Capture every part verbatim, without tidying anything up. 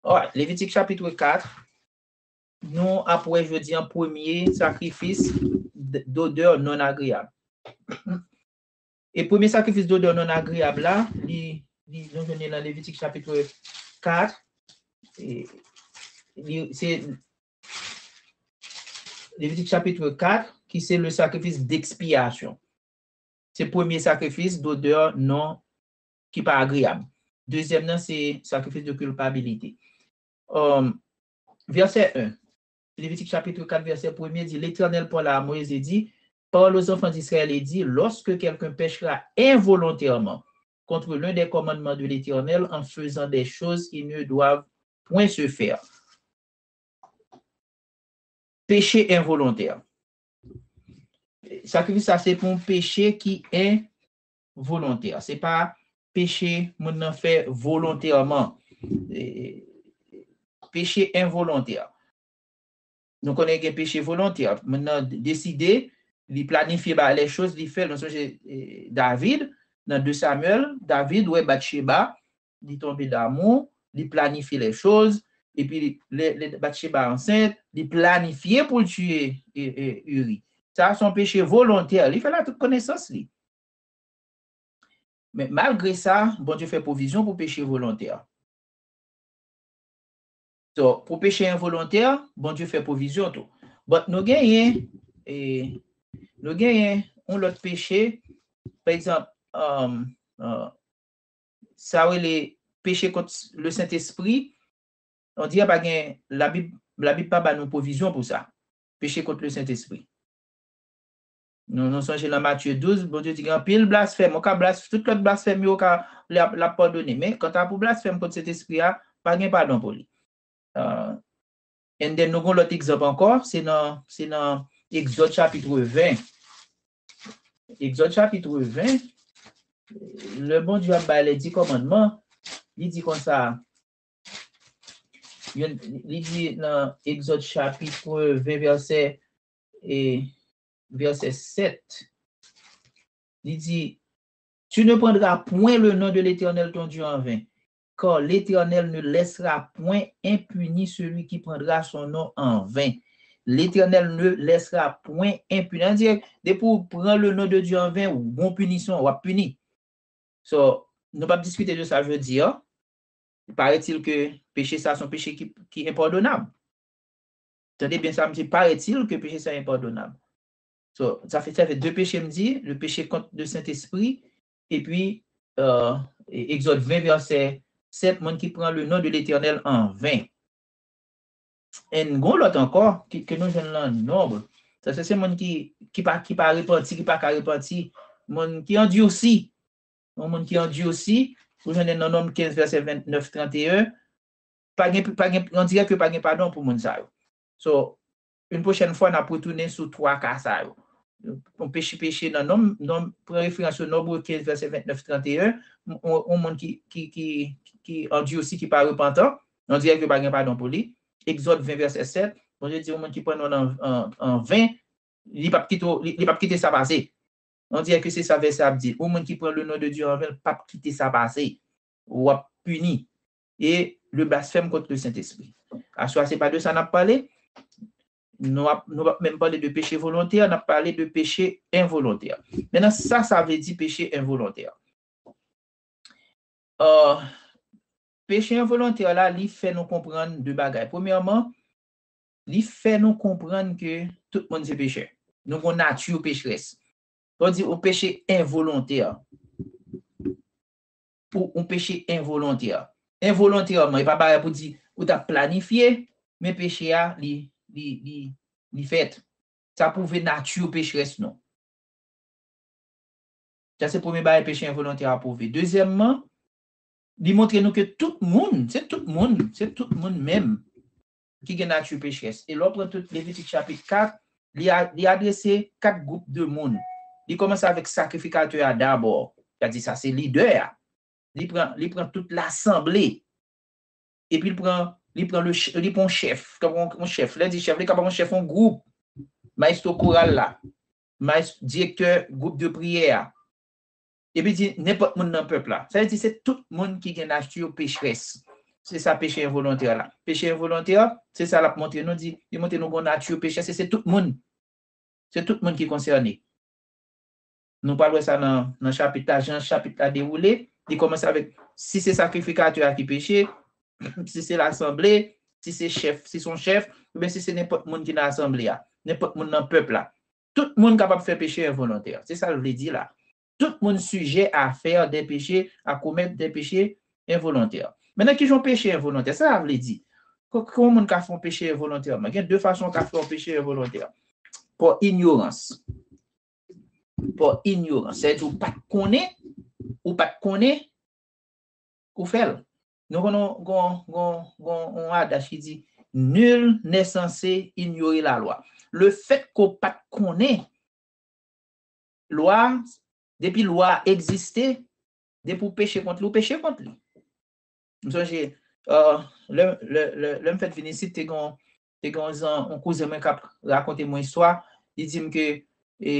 Alright, Levitik chapit kat, nou ap wè jodi an premye sakrifis d- d'odeur non agréable. E premye sakrifis d'odeur non agréable la, li, li nou jwenn li nan Levitik chapit kat, e, li, se Levitik chapit kat, ki se le sakrifis d'expiation. Se premye sakrifis d'odeur non ki pa agreyab. Dezyèm nan se sakrifis de kilpabilite. Um, vèsè en, Levitik chapit kat, vèsè premye di, L'Éternel parla à Moïse et dit, Parle aux enfants d'Israël et dis, lorsque quelqu'un péchera involontairement contre l'un des commandements de l'Éternel en faisant des choses qui ne doivent point se faire. Peche envolontè. Sakrifis sa se pou yon peche ki envolontè. Se pa peche moun nan fè volontèman. E, peche envolontè. Nou konnen gen peche volontè. Moun nan deside, li planifye ba les choses, li fè l. Nou sonje eh, David, nan de Samyèl, David wè Batcheba, li tonbe damou, li planifye les choses, epi lè, lè Batcheba ansent, li planifye pou l tiye e, e, Uri. Sa se yon peche volontè. Li fè l a tout konesans li. Men malgre sa, Bondye fè pwovizyon pou peche volontè. So, pou peche envolontè, Bondye fè pwovizyon tou. But nou genyen, e, nou genyen yon lòt peche, pa egzanp, um, uh, sa rele peche kont le Sentespri, on dirè pa gen, Labib, Labib pa ba nou pwovizyon pou sa. Peche kont le Sentespri. Nou, nou sonje nan Matye douz, Bondye di gen anpil blasfèm, ou ka blas, tout lòt blasfèm yo ka, l ap, l ap padone. Men, kanta pou blasfèm kont Sentespri a, pa gen padon pou li. Uh, and then nou gen lòt egzanp ankò, se nan, se nan Egzòd chapit ven. Egzòd chapit ven, lè Bondye ap bay les dix commandements, li di konsa, li di nan Egzòd chapit ven vèsè, e, vèsè sèt, li di, Tu ne prendras point le nom de l'Éternel ton Dieu en vain, car l'Éternel ne laissera point impuni celui qui prendra son nom en vain. L'Éternel ne laissera point impuni. An dirè, depi w pran le nom de Dieu en vain, ou gon pinisyon, w ap pini. So, nou p ap diskite de sa jodi a. Paraît-il que peche sa se yon peche ki, ki enpadonab. Tande byen sa m di, paraît-il que peche sa enpadonab. So, sa fè, sa fè de peche m di, le péché contre le Saint-Esprit, epi, euh, Egzòd ven vèsè sèt, moun ki pran le nom de l'Éternel en vain. And gon lòt ankò, ki, ke nou jwenn nan Nonb. Sa se, se moun ki, ki pa, ki pa repanti, ki pa ka repanti, moun ki andisi. Yon moun ki andisi, ou jwenn nan Nonb kenz vèsè vennèf, trannteyen, pa gen, pa gen, on dirè ke pa gen padon pou moun sa yo. So, yon pwochèn fwa, n ap retounen sou twa ka sa yo. Yon peche, peche nan Nonb, Nonb, pran referans yo, Nonb kenz vèsè vennèf, trannteyen, yon, yon moun ki, ki, ki, ki andisi, ki pa repantan, on dirè ke pa gen padon pou li. Egzòd ven vèsè sèt, Bondye di yon moun ki pran non an, an, an ven, li p ap kite, li, li p ap kite sa pase. On dirè ke se sa vèsè ap di. Yon moun ki pran le nom de Dieu en vain, l p ap kite sa pase. W ap pini. E le blasphème contre le Saint-Esprit. Aswè a, se pa de sa n ap pale. Nou ap, nou p ap menm pale de peche volontè, n ap pale de peche envolontè. Mentnan, sa, sa vle di peche envolontè. Euh, peche envolontè la, li fè nou konprann de bagay. Premyèman, li fè nou konprann ke tout moun se pechè. Nou gon nati pecherès. Lè w di yon peche envolontè, pou yon peche envolontè. Envolontèman, e pa bagay pou di ou t ap planifye, men peche a, li, li, li, li fèt. Sa pwouve nati pecherès nou. Sa se premye bagay peche envolontè a pwouve. Dezyèmman, li montre nou ke tout moun, se tout moun, se tout moun menm ki gen nati pecherès. E lè w pran tout Levitik chapit kat, li, a, li adrese kat gwoup de moun. Li kòmanse avèk sakrifikatè a dabò. Sa di sa se lidè a. Li pran, li pran tout lasanble. Epi li pran, li pran le ch- li pran yon chèf, tankou yon, yon chèf. Lè di chèf, li kapab yon chèf yon gwoup. Maestro koral la, maes- direktè gwoup de priyè a. Epi di nenpòt moun nan pèp la. Sa vle di se tout moun ki gen nati pecherès. Se sa peche envolontè la. Peche envolontè, se sa l ap montre nou, di, li montre nou gon nati peche, se, se tout moun. Se tout moun ki konsène. Nou pral wè sa nan, nan chapit la, jan chapit la dewoule. Li kòmanse avèk si se sakrifikatè a ki peche, si se lasanble, si se chèf, si se yon chèf, oubyen si se nenpòt moun ki nan asanble a, nenpòt moun nan pèp la. Tout moun kapab fè peche envolontè. Se sa l vle di la. Tout moun sijè a fè de peche, a komèt de peche envolontè. Mentnan, ki jan peche envolontè? Sa sa vle di? Kò-, kòman moun ka fè yon peche envolontèman? Gen de fason w ka fè yon peche envolontè. Pa inyorans. Pa inyorans. Sa vle di ou pa t konnen, ou pa t konnen, ou fè l. Nou konn gon, gon, gon, gon yon adaj ki di, nul n'est censé ignorer la loi. Le fèt ke w pa t konnen lwa, depi lwa egziste, depi w peche kont li, w peche kont li. M sonje, euh, lè, lè, lè, lè m fèt vin isit, te gon, te gon zan, yon kouzen mwen k ap rakonte mwen istwa, li di m ke, e,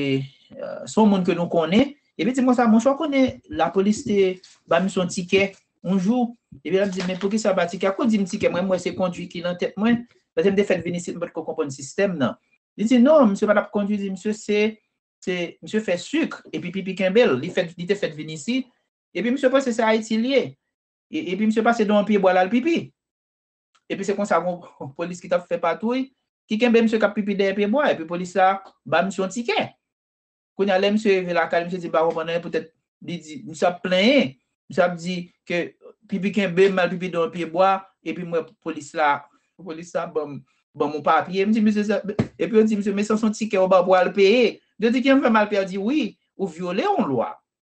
euh, se yon moun ke nou konnen, epi di m konsa, monchè, w konnen lapolis te ba misye yon tikè yon jou, epi l ap di, men poukisa w ba tikè? Akoz w di m tikè? Mwen, m wè se kondwi ki nan tèt mwen, paske m te fèt vin isit, m pa t ko konprann sistèm nan. Li di, non, misye pa t ap kondwi, li di, misye se, se, misye fè sik, epi pipi kenbe l, li fèt, li te fèt vin isit, epi misye panse se Ayiti l ye. E, epi misye pase de yon pye bwa l al pipi. Epi se konsa, gon polis ki t ap fè patwouy, ki kenbe misye k ap pipi dèyè pye bwa, epi polis la ba misye yon tikè. Kounye a, lè misye rive lakay, misye di l pa konprann anyen, poutèt li di, misye ap plenyen, misye ap di ke pipi kenbe m, m al pipi de yon pye bwa, epi m wè polis la, polis la ban m, ban m yon papye. M di, misye, sa, epi yo di, misye, men sa se yon tikè yo ba w pou w al peye. Yo di, kijan m fè m al peye? Yo di, wi, ou vyole yon lwa.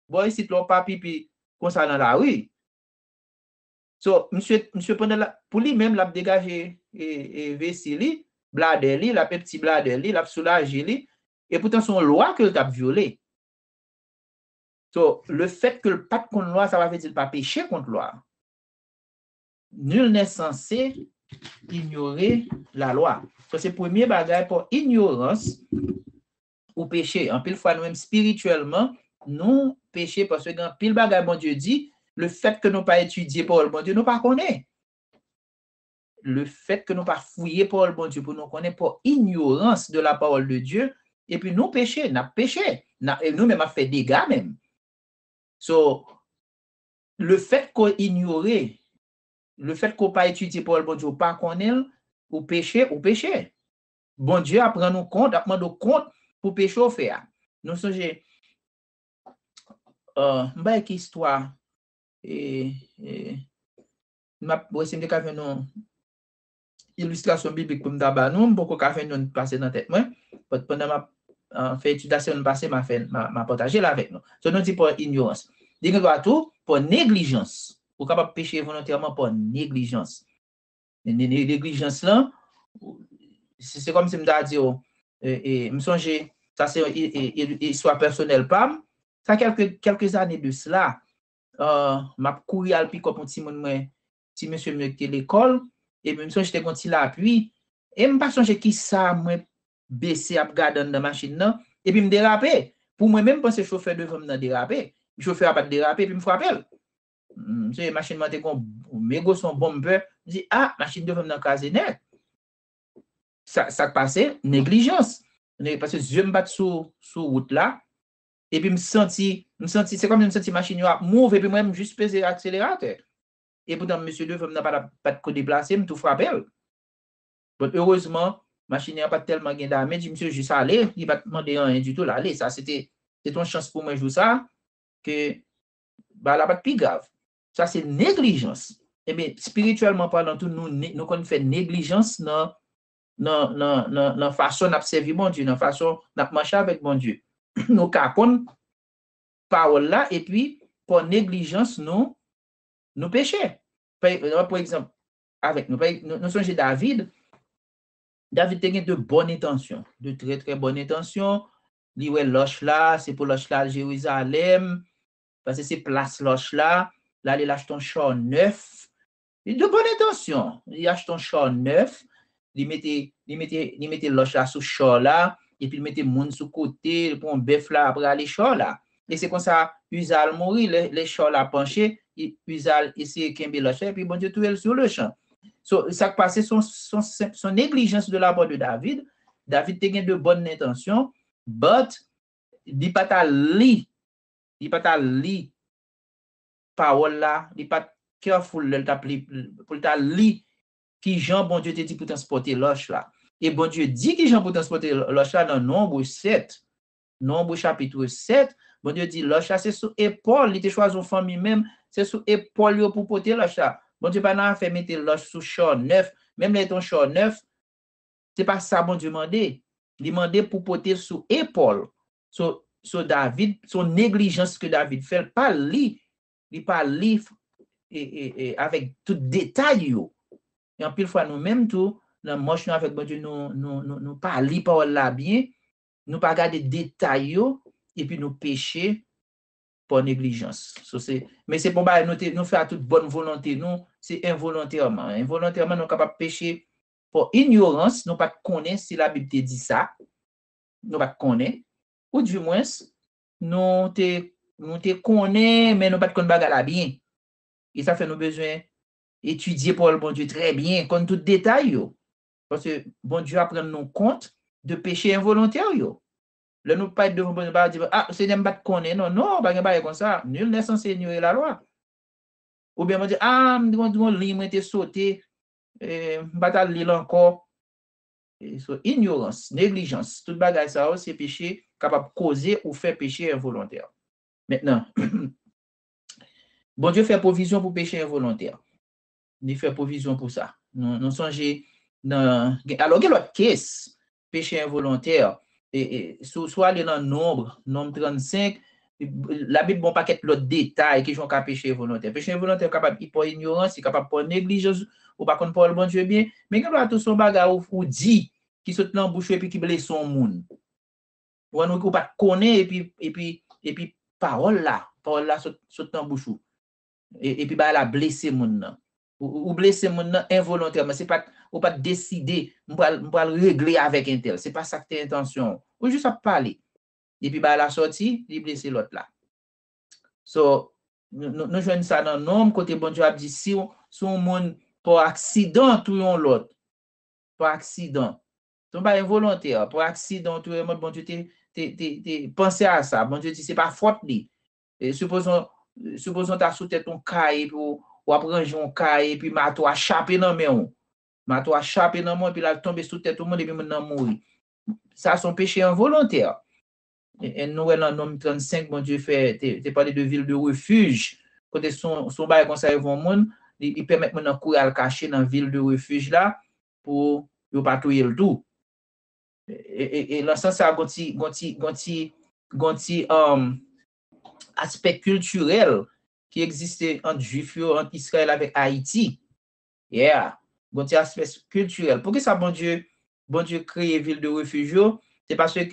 Bò isit la, w pa pipi konsa nan lari. So, misye, misye pandan l ap, pou li menm, l ap degaje, e, e, vesi li, bladè li, l ap empty bladè li, l ap soulaje li, e poutan se yon lwa ke l t ap vyole. So, le fèt ke l pa t konn lwa, sa pa vle di l pa peche kont lwa. Nul n'est censé ignorer la loi. So, se premye bagay, pa inyorans, ou peche. Anpil fwa, nou menm espirityèlman, nou peche paske gen anpil bagay Bondye di, le fèt ke nou pa etidye pawòl Bondye, nou pa konnen. Le fèt ke nou pa fouye pawòl Bondye pou nou konnen, pa inyorans de la parole de Dieu, epi nou peche, n ap peche, n ap, e nou menm ap fè dega menm. So, le fèt ke w inyore, le fèt ke w pa etidye pawòl Bondye, ou pa konnen l, ou peche, ou peche. Bondye ap rann ou kont, ap mande w kont pou peche w fè a. Nou sonje, euh, m bay ki istwa, e, e, m ap wè si m te ka jwenn yon ilistrasyon biblik pou m ta ba nou, m poko ka jwenn youn pase nan tèt mwen. But pandan m ap, euh, fè etid la semèn pase, m a fè, m a, m a pataje l avèk nou. So, nou di pa inyorans. Li gen dwa tou pa neglijans. Ou kapab peche volontèman pa neglijans. Ne-, ne-, ne-, neglijans lan, se, se kòmsi m ta di w, e, e, m sonje, sa se yon i-, i-, i-, istwa pèsonèl pa m. Sa kèlke, kèlke zane de sila, euh, m ap kouri al pikòp yon timoun mwen, ti mesye m yo ki te lekòl, epi m sonje te gon ti lapli, e m pa sonje kisa mwen bese ap gade anndan machin nan, epi m derape. Pou mwen menm, m panse chofè devan m nan derape. Chofè a pa t derape, epi m frape l. M sonje machin mwen te gon mego son bonmpè. M di, ah, machin devan m nan kraze nèt. Sa, sa k pase? Neglijans. Ne-, paske zye m pa t sou, sou wout la. Epi m santi, m santi, se kòmsi m santi machin yo ap move, epi mwen, m jis peze akseleratè. E poutan, mesye devan m nan pa t ap, pa t ko deplase, m tou frape l. But erezman, machin nan pa t tèlman gen damage, misye jis ale, li pa t mande anyen ditou, l ale. Sa se te, se te yon chans pou mwen jou sa, ke bagay la pa t pi grav. Sa se neglijans. Ebyen, espirityèlman palan tou, nou ne-, nou konn fè neglijans nan, nan, nan, nan, nan fason n ap sèvi Bondye, nan fason n ap mache avèk Bondye. Nou ka konn pawòl la, epi pa neglijans nou, nou peche. Pa, pa egzanp, avèk nou, pa, nou, nou sonje David, David te gen de bòn entansyon, de trè, trè bòn entansyon. Li wè lòch la, se pou lòch la al Jerizalèm, paske se plas lòch la, l ale l achte yon chò nèf. Li de bòn entansyon. Li achte yon chò nèf, li mete, li mete, li mete lòch la sou chò la, epi l mete moun sou kote, l pran bèf la, ap rale chò la. E se konsa Uza al mouri, lè, lè chò la panche, Uza al eseye kenbe lòch la, epi Bondye touye l sur le champ. So, sa k pase, se yon, se yon neglijans de la part de David. David te gen de bòn entansyon, but li pa t al li, li pa t al li pawòl la, li pa t careful lè l t ap li, pou l ta li ki jan Bondye te di pou transpòte lòch la. E Bondye di ki jan pou transpòte lòch la nan Nonb sèt. Nonb chapit sèt, Bondye di lòch la se sou epòl, li te chwazi yon fanmi menm, se sou epòl yo pou pote lòch la. Bondye pa nan afè mete lòch sou chò nèf, menm lè e te yon chò nèf, se pa sa Bondye mande. Li mande pou pote l sou epòl. So, so David, se yon neglijans ke David fè, l pa li, li pa li e, e, e, avèk tout detay yo. E anpil fwa nou menm tou, nan mach nou avèk Bondye, nou, nou, nou, nou pa li pawòl la byen, nou pa gade detay yo, epi nou peche pa neglijans. So, se, men se pa yon bagay nou, te, nou fè a tout bòn volonte nou, se envolontèman. Envolontèman, nou kapab peche pa inyorans, nou pa t konnen si Labib te di sa, nou pa t konnen, ou dimwens, nou te, nou te konnen, men nou pa t konn bagay la byen. E sa fè nou bezwen etidye pawòl Bondye trè byen, konn tout detay yo. Paske Bondye ap rann nou kont de peche envolontè yo. Lè nou parèt devan Bondye, nou pa di, ah, Senyè, m pa t konnen, non, non, pa gen bagay konsa. Nul n'est censé ignorer la loi. Oubyen Bondye, ah, m gen yon liy mwen te sote, e, m pa t al li l ankò. E, so, inyorans, neglijans, tout bagay sa yo, se peche, kapab koze ou fè peche envolontè. Mentnan, Bondye fè pwovizyon pou peche envolontè. Li fè pwovizyon pou sa. Nou, nou sonje nan, gen, alò gen lòt kes, peche envolontè. E, e, si w, si w ale nan Nonb, Nonb trannsenk, Labib ba w pakèt lòt detay, kijan w ka peche envolontè. Peche envolontè kapab pa inyorans, li kapab pa neglijans, ou pa konn pawòl Bondye byen, men gen dwa tou se yon bagay ou, ou di, ki sot nan bouch ou epi ki blese yon moun. Ou, ou pa t konnen, epi, epi, epi pawòl la, pawòl la sot, sot nan bouch ou. E, epi bagay la blese moun nan. Ou, ou, ou blese moun nan envolontèman. Se pa t, ou pa t deside, m pral, m pral regle avèk entèl. Se pa sa k te entansyon w. Ou jis ap pale. Epi bagay la sòti, li blese lòt la. So, nou, nou, nou jwenn sa nan Nonb, kote Bondye ap di, si, si yon moun pa aksidan touye yon lòt, pa aksidan. Se yon bagay envolontè, pa aksidan, ou touye yon lòt, Bondye te, te, te, te panse a sa. Bondye di, se pa fòt li. E, sipozon, sipozon ta sou tèt yon kay, epi w, w ap ranje yon kay, epi mato a chape nan men w. Mato a chape nan men w, epi l al tonbe sou tèt yon moun, epi moun nan mouri. Sa se yon peche envolontè. E, e nou wè nan Nonb trannsenk, Bondye fè, te, te pale de vil de refij. Kote se yon, se yon bagay konsa rive yon moun, li, li pèmèt moun nan kouri al kache nan vil de refij la pou yo pa touye l tou. E, e, e, e nan sans sa, gon ti, gon ti, gon ti, gon ti, um, aspè kiltirèl ki egziste ant Jwif yo, ant Izrayèl avèk Ayiti. Yeah. Gon ti aspè kiltirèl. Poukisa Bondye, Bondye kreye vil de refij yo? Se paske,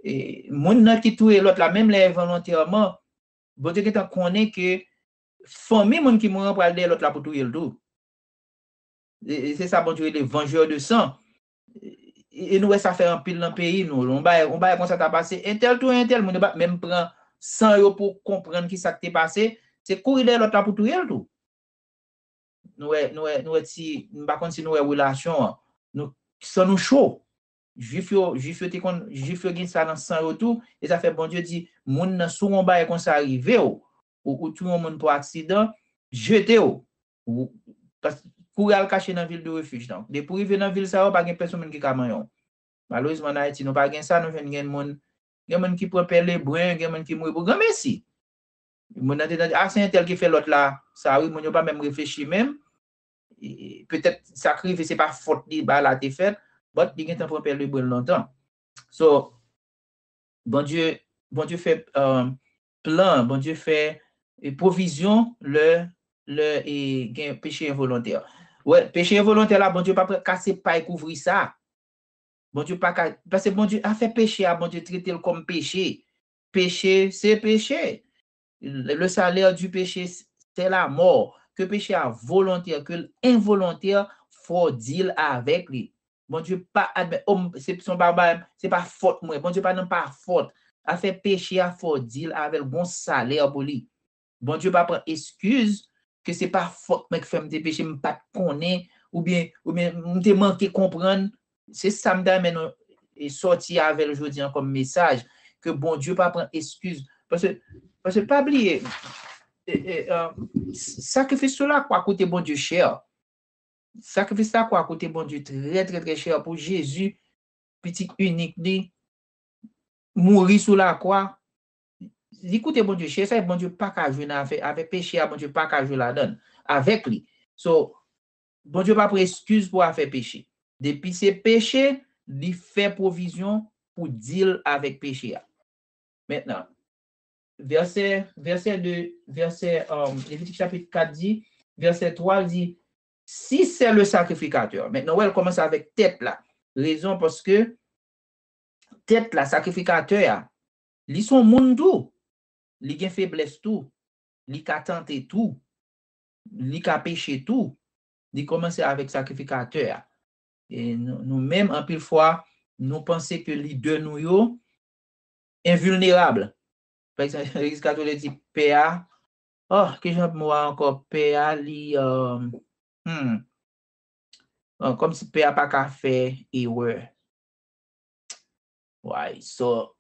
e, moun nan ki touye lòt la, menm lè envolontèman, Bondye gentan konnen ke fanmi moun ki mouri an pral dèyè lòt la pou touye l tou. E, e se sa Bondye rele vengeur de sang. E, e nou wè sa fè anpil nan peyi nou. Yon bagay, yon bagay konsa ta pase, entèl touye entèl, moun yo pa menm pran san yo pou konprann ki sa k te pase, se kouri dèyè lòt la pou touye l tou. Nou wè, nou wè, nou wè ti, m pa konn si nou wè relasyon an. Nou, san nou cho. Jwif yo, Jwif yo te konn, Jwif yo gen sa nan san yo tou, e sa fè Bondye di, moun nan, si yon bagay konsa rive w, ou, ou touye yon moun pa aksidan, jete w. Ou, pas-, kouri al kache nan vil de refij lan. Depi w rive nan vil sa yo, pa gen pèsonn moun ki ka manyen w. Malerezman, an Ayiti, nou pa gen sa, nou jwenn gen moun, gen moun ki pran pè lebren, gen moun ki mouri pou granmesi. Moun nan te tande, ah, se entèl ki fè lòt la sa, wi, moun yo pa menm reflechi menm. E, petèt sa k rive, se pa fòt li, bagay la te fèt, but li gentan pran pè lebren l lontan. So, Bondye, Bondye fè, um, plan, Bondye fè, e, pwovizyon lè, lè, e, gen peche envolontè. Wè, peche envolontè la, Bondye pa pre-, kase pay kouvri sa. Bondye pa ka, paske Bondye, afè peche a, Bondye trete l kòm peche. Peche, se peche. Le, le salaire du péché, c'est la mort. Ke peche a volontè, ke l envolontè, fò w deal avèk li. Bondye pa admèt, oh, m, se, se yon bagay, se pa fòt mwen. Bondye pa nan pa fòt. Afè peche a, fò w deal avè l, gon salè pou li. Bondye pa pran eskiz ke se pa fòt mwen ki fè m te peche, m pa t konnen, oubyen, oubyen m te manke konprann. Se sa m ta renmen nou, e, sòti avè l jodi a kòm mesaj, ke Bondye pa pran eskiz. Paske, paske pa bliye, e, e, e, sakrifis sou lakwa koute Bondye chè. Sakrifis lakwa koute Bondye trè, trè, trè chè pou Jezi, pitit inik li, mouri sou lakwa. Li koute Bondye chè, sa Bondye pa ka jwe nan afè, afè peche a, Bondye pa ka jwe ladan l, avèk li. So, Bondye pa pran eskiz pou afè peche. Depi se peche, li fè pwovizyon pou deal avèk peche a. Mentnan, vèsè, vèsè de, vèsè, um, Levitik chapit kat di, vèsè twa di, si c'est le sacrificateur. Mentnan, wè, l kòmanse avèk tèt la. Rezon, paske tèt la, sakrifikatè a, li se yon moun tou. Li gen feblès tou. Li ka tante tou. Li ka peche tou. Li kòmanse avèk sakrifikatè a. E nou, nou menm, anpil fwa, nou panse ke lidè nou yo envilnerab. Pa egzanp, legliz katolik di pè a, oh, kijan mo a ankò, pè a, li, um, hmm, bon, kòmsi pè a pa ka fè erè. Why? So,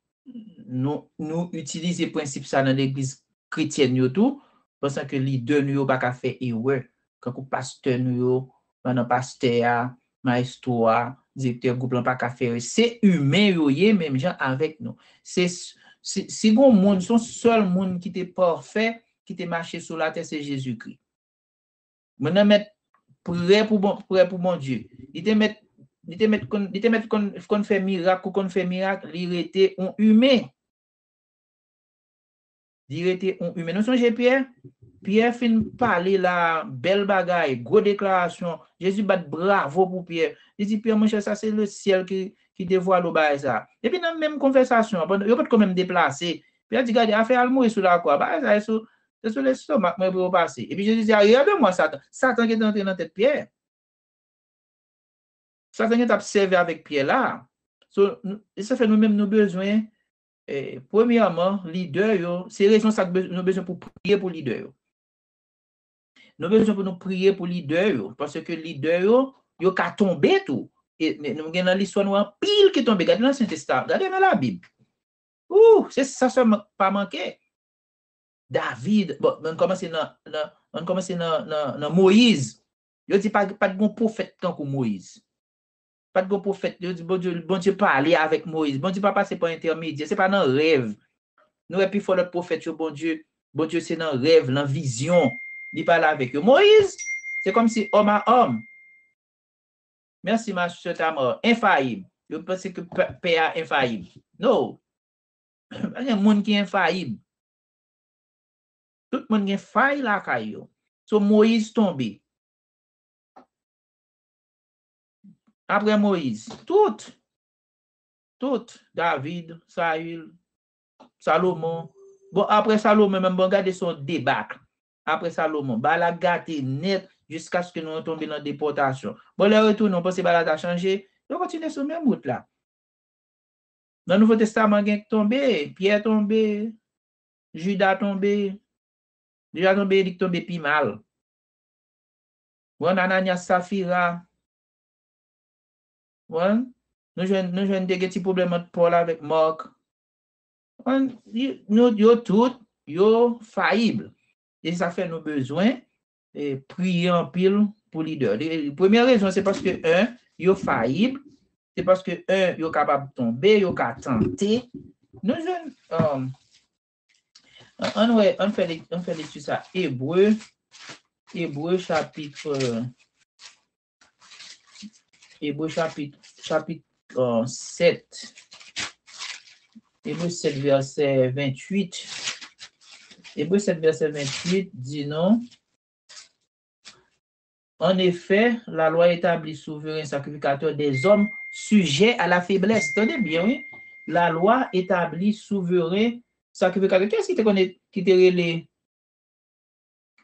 nou, nou itilize prensip sa nan legliz kretyèn yo tou, pansan ke lidè nou yo pa ka fè erè. Kankou pastè nou yo, pandan pastè a, maestro a, direktè gwoup lan pa ka fè erè. Se imen yo ye, menm jan avèk nou. Se, si, si gon moun, se yon sèl moun ki te pafè, ki te mache sou latè, se Jezikri. Moun nan mèt prè pou bon, prè pou Bondye. Li te mèt, li te mèt konn, li te mèt konn, konn fè mirak, ou konn fè mirak, li rete yon imen. Li rete yon imen. Nou sonje Pyè? Pyè fin pale la, bèl bagay, gwo deklarasyon. Jezi bat bravo pou Pyè. Li di, Pyè, monchè, sa se lesyèl ki, ki devwale w bagay sa. Epi nan menm konvèsasyon an, pandan, yo potko menm deplase. Pyè di, gade, afè al mouri sou lakwa, bagay sa, e sou, se sou lestomak mwen pou yo pase. Epi Jezi di, arrière de moi, Satan. Satan gentan antre nan tèt Pyè. Satan gentan ap sèvi avèk Pyè la. So, nou, e sa fè nou menm nou bezwen, eh, premyèman, lidè yo, se rezon sa k bez-, nou bezwen pou priye pou lidè yo. Nou bezwen pou nou priye pou lidè yo, paske lidè yo, yo ka tonbe tou. E, e nou gen nan listwa nou anpil ki tonbe. Gade nan Ansyen Testaman, gade nan Labib. Ou, se sa sèlman k pa manke. David, bon, ann kòmanse nan, nan, ann kòmanse nan, nan, nan Moyiz. Yo di pa, pa t gon pwofèt tankou Moyiz. Pa t gon pwofèt, yo di Bondye, Bondye pale avèk Moyiz. Bondye pa pase pa entèmedyè, se pa nan rèv. Nou wè pifò lòt pwofèt yo, Bondye, Bondye se nan rèv, nan vizyon, li pale avèk yo. Moyiz, se kòmsi homme à homme. Mèsi, ma sè Tamar. Enfayib. Yo panse ke pè, pè a enfayib. No. Pa gen moun ki enfayib. Tout moun gen fay lakay yo. So, Moyiz tonbe. Apre Moyiz, tout, tout, David, Sayil, Salomon. Bon, apre Salomon, menm bon, gade se yon debak. Apre Salomon, bagay la gate nèt jiskaske nou tonbe nan depòtasyon. Bon, lè retounen, w panse bagay la ta chanje? Yo kontinye sou menm wout la. Nan Nouvo Testaman, gen k tonbe, Pyè tonbe, Jida tonbe, Jida tonbe, li k tonbe pi mal. Bon, Ananyas, Safira. Bon, nou jwenn, nou jwenn te gen ti pwoblèm ant Pòl avèk Mòk. Bon, y-, nou, yo tout, yo fayib. E sa fè nou bezwen, e, priye anpil pou lidè. Li, premye rezon, se paske, en, yo fayib. Se paske, en, yo kapab tonbe, yo ka tante. Nou jwenn, um, an, ann wè, ann fè lek-, ann fè lekti sa. Ebre, Ebre chapit, Ebre chapit, chapit, euh, sèt. Ebre sèt, vèsè venntuit. Ebre sèt, vèsè venntuit di nou, En effet, la loi établit souverain sacrificateur des hommes sujets à la faiblesse. Tande byen, wi. La loi établit souverain sacrificateur. Kiyès ki te konnen, ki te rele,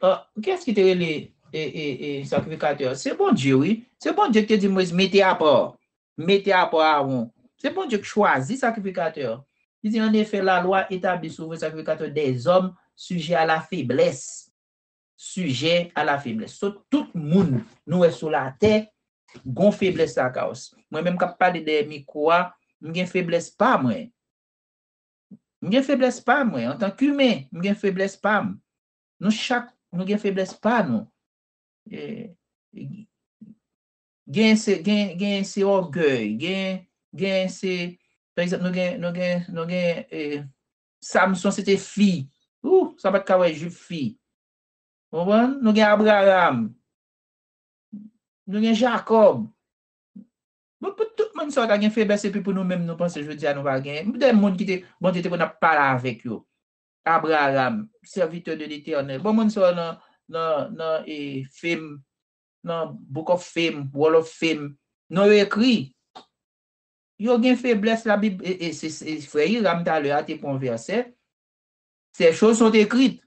ah, kiyès ki te rele, e, e, e, sakrifikatè a? Se Bondye, wi. Se Bondye ki te di Moyiz, mete apa. Mete apa Aawon. Se Bondye ki chwazi sakrifikatè a. Li di, en effet, la loi établit sur vous les sacrificateurs des hommes sujets à la faiblesse. Sujets à la faiblesse. So, tout moun nou wè sou latè gon feblès lakay yo. Mwen menm k ap pale dèyè mikwo a, m gen feblès pa mwen. M gen feblès pa mwen. Antanke imen, m gen feblès pa m. Nou chak, nou gen feblès pa nou. E, e, gen se, gen, gen se ògèy, gen, gen se, pa egzanp, nou gen, nou gen, nou gen, e, Samson se te fi. Ou, sa pa t ka wè jip fi. Ou konprann? Nou gen Abraram. Nou gen Jakòb. Bon, pou tout moun sa yo ta gen feblès, epi pou nou menm nou panse jodi a nou pa gen. Gen de moun ki te, Bondye te konn ap pale avèk yo. Abraram, serviteur de l'Éternel. Bon, moun sa yo nan, nan, nan, e, fim, nan Book of Fame, Wall of Fame, non yo ekri. Yo gen feblès, Labib, e, e, se, se, frè Hiram talè a te pran vèsè. Ces choses sont écrites.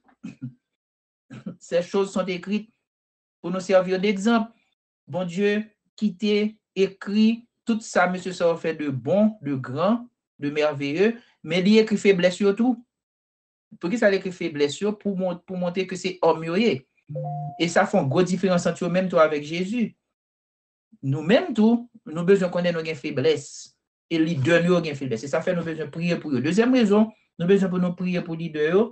Ces choses sont écrites. Pou nou sèvi yo degzanp, Bondye kite ekri tout sa mesye sa yo fè de bon, de gran, de mèveye, men li ekri feblès yo tou. Poukisa l ekri feblès yo? Pou mon-, pou montre ke se òm yo ye. E sa fè yon gwo diferans ant yo menm tou avèk Jezi. Nou menm tou, nou bezwen konnen nou gen feblès. E lidè nou yo gen feblès. E sa fè nou bezwen priye pou yo. Dezyèm rezon, nou bezwen pou nou priye pou lidè yo.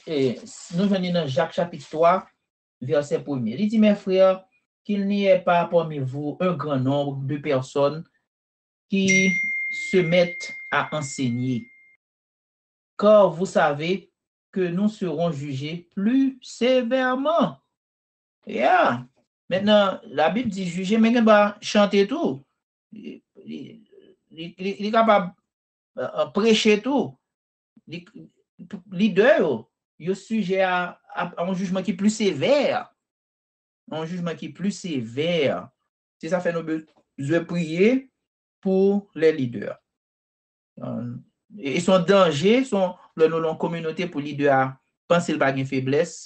E nou jwenn li nan Jak chapit twa, vèsè premye. Li di, Mes frères, qu'il n'y ait pas parmi vous un grand nombre de personnes qui se mettent à enseigner. Car vous savez que nous serons jugés plus sévèrement. Yeah. Mentnan, Labib di jije, men gen dwa chante tou. Li, li, li, li, li kapab, e, e, preche tou. Li, lidè yo, yo sijè a, a, a yon jijman ki pli sevè. A yon jijman ki pli sevè. Se sa fè nou bezwen priye pou lè lidè. E, e se yon danje, se yon, lè nou nan yon kominote pou lidè a panse l pa gen feblès.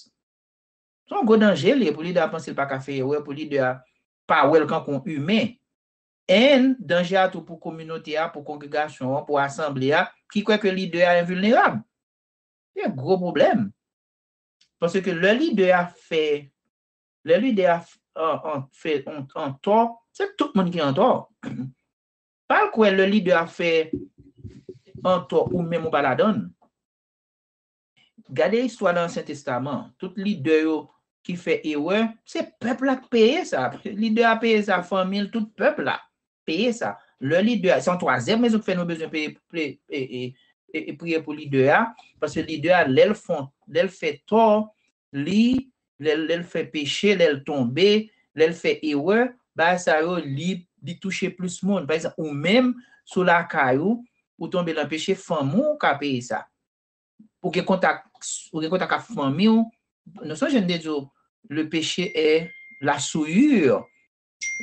Se yon gwo danje li ye pou lidè a panse l pa ka fè erè, pou lidè a pa wè l kankou yon imen. And danje a tou pou kominote a, pou kongregasyon an, pou asanble a, ki kwè ke lidè a envilnerab. Se yon gwo pwoblèm. Paske lè lidè a fè, lè lidè a f-, an, an, fè an, an tò, se tout moun ki an tò. Pa al kwè lè lidè a fè an tò ou menm ou pa ladan l. Gade istwa nan Ansyen Testaman. Tout lidè yo ki fè erè, se pèp la k peye sa. Lidè a peye sa, fanmi l, tout pèp la peye sa. Lè lidè a, se yon twazyèm rezon ki fè nou bezwen peye, peye, e, e, e, e priye pou lidè a, paske lidè a, lè l fon, lè l fè tò, li, lè, lè l fè peche, lè l tonbe, lè l fè erè, bagay sa yo, li, li touche plis moun. Pa egzanp, ou menm, sou lakay ou, ou tonbe nan peche, fanmi w ka peye sa. Ou gen kontak, ou gen kontak ak fanmi w, nou sonje n te di w, le péché est la souillure.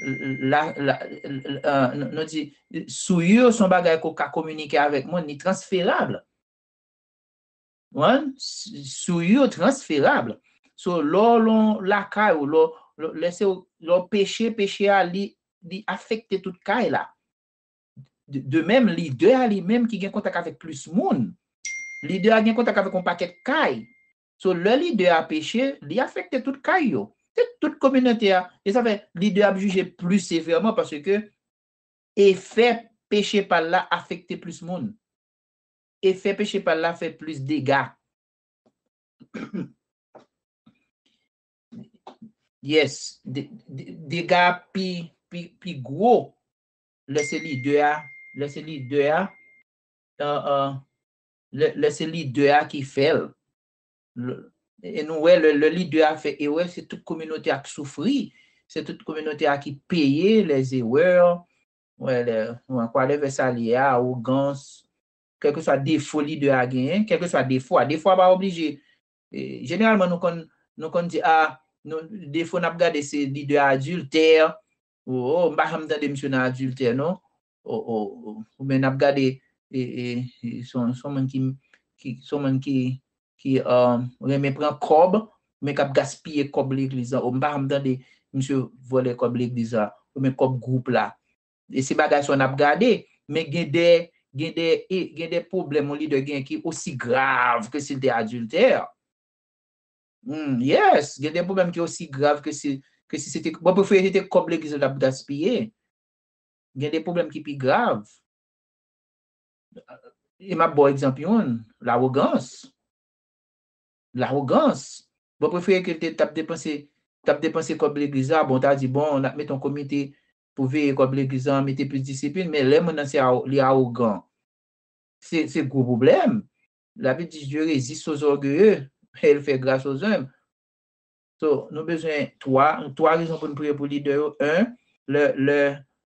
La, la, euh, nou, nou di, souillure se yon bagay ke w ka kominike avèk moun, li transferab. Wan? Souillure transferab. So, lè w lan lakay ou, lè w, lè, lè se, lè w peche, peche a, li, li afekte tout kay la. De, de menm, lidè a li menm ki gen kontak avèk plis moun. Lidè a gen kontak avèk yon pakèt kay. So, lè lidè a peche, li afekte tout kay yo. Se tout kominote a. E sa fè lidè a ap jije pli sevèman paske efè peche pa l la afekte plis moun. Efè peche pa l la fè plis dega. Yes, de, de, dega pi, pi, pi gwo lè se lidè a, lè se lidè a, euh, euh, lè, lè se lidè a ki fè l. Lè, e nou wè, lè, lè lidè a fè erè, se tout kominote a k soufri, se tout kominote a ki peye les erreurs, wè, lè, wè, whatever sa l ye a, awogans, kèlkeswa defo lidè a genyen, kèlkeswa defo a. Defo a pa oblije, e, jeneralman, nou konn, nou konn di, a, nou, defo n ap gade se lidè a adiltè, o, o, m pa janm tande misye nan adiltè, non. O, o, o, oubyen n ap gade, e, e, e, se yon, se yon moun ki, ki, se yon moun ki, ki, um, renmen pran kòb, men k ap gaspiye kòb legliz la. O, m pa janm tande misye vòlè kòb legliz la, oubyen kòb gwoup la. E se bagay sa n ap gade, men gen de, Gen de, e, gen de pwoblèm yon lidè gen ki osi grav ke si l te adiltè. Hmm, yes, gen de pwoblèm ki osi grav ke si, ke si se te, bon, prefere se te kòb legliz la t ap gaspiye. Gen de pwoblèm ki pi grav. E m ap ba w egzanp youn, lawogans. Lawogans. Bon, prefere ke l te, t ap depanse, t ap depanse kòb legliz la, bon, ta di, bon, n ap mete yon komite pou veye kòb legliz la, mete plis disiplin, men lè moun nan se awo-, li awogan, se, se gwo pwoblèm. Labib di, Dieu résiste aux orgueilleux, et il fait grâce aux humbles. So, nou bezwen twa, twa rezon pou n priye pou lidè yo. En, lè, lè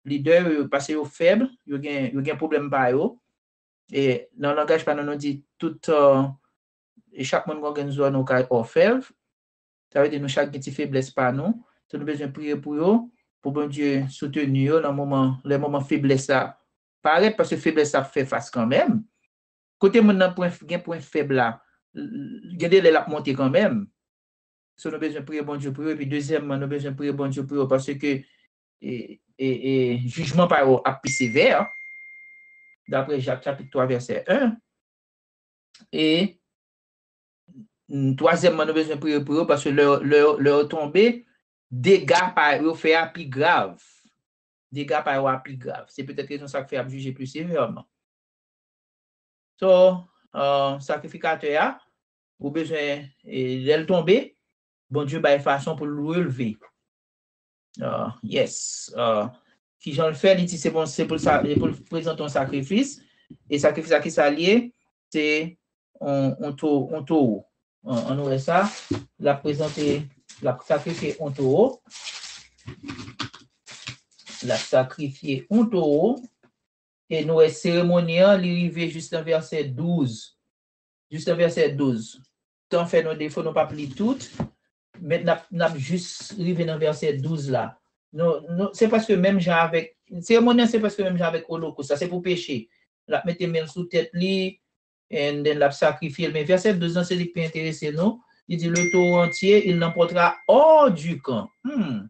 lidè yo, paske yo fèb, yo gen, yo gen pwoblèm pa yo. E nan langaj pa nou, nou di tout, euh, e chak moun gen yon zòn ou ka òfèv. Sa vle di nou chak gen ti feblès pa nou. So, nou bezwen priye pou yo, pou Bondye soutni yo nan moman, lè moman feblès la parèt, paske feblès la ap fè fas kanmenm. Kote moun nan pwen, gen pwen fèb la, l-, l-, gen de lè l ap monte kanmenm. So, nou bezwen priye Bondye pou yo. Epi, dezyèmman, nou bezwen priye Bondye pou yo, paske, e, e, e, jijman pa yo ap pi sevè, dapre Jak chapit twa, vèsè en. E, mm, twazyèmman, nou bezwen priye pou yo, paske lè, lè, lè yo tonbe, dega pa yo fè a pi grav. Dega pa yo a pi grav. Se petèt rezon sa k fè y ap jije pli sevèman. So, euh, sakrifikatè a, ou bezwen, e, lè l tonbe, Bondye bay fason pou l releve. Euh, yes. Euh, kijan l fè? Li di se bon, se pou l sa, se pou l prezante yon sakrifis. E sakrifis la, ki sa l ye? Se yon, yon to-, yon towo. An, ann wè sa. L ap prezante, l ap sakrifye yon towo. L ap sakrifye yon towo. E nou wè seremoni an, li rive jis nan vèsè douz. Jis nan vèsè douz. Tan fè nou defo, nou p ap li tout. Men n ap, n ap jis rive nan vèsè douz la. Nou, nou, se prèske menm jan avèk, seremoni an se prèske menm jan avèk olokous la. Se pou peche. L ap mete men l sou tèt li, and then l ap sakrifye l. Men vèsè douz lan, se li k pi enterese nou. Li di, le taureau entier, il l'emportera hors du camp. Hmm.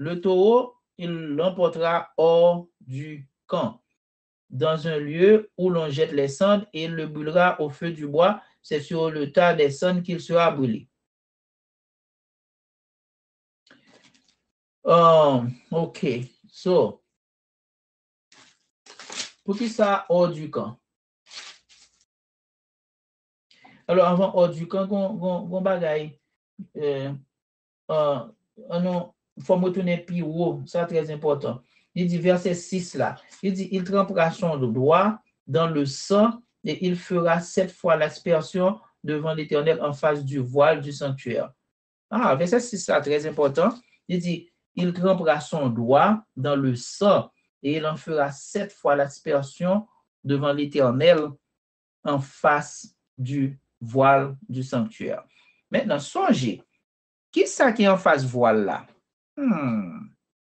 Le taureau, il l'emportera hors du camp, dans un lieu où l'on jette les cendres, et il le brûlera au feu du bois. C'est sur le tas des cendres qu'il sera brûlé. Um, ok. So, poukisa hors du camp? Alò, avan hors du camp, gon, gon, gon bagay, euh, euh, ann nou, fò m retounen pi wo, sa trè enpòtan. Li di, vèsè sis la, li di, il trempera son doigt dans le sang et il fera sept fois l'aspersion devant l'Éternel en face du voile du sanctuaire. Ah, vèsè sis la trè enpòtan. Li di, il trempera son doigt dans le sang et il en fera sept fois l'aspersion devant l'Éternel en face du voile du sanctuaire. Mentnan, sonje, kisa ki anfas vwal la? Hmm.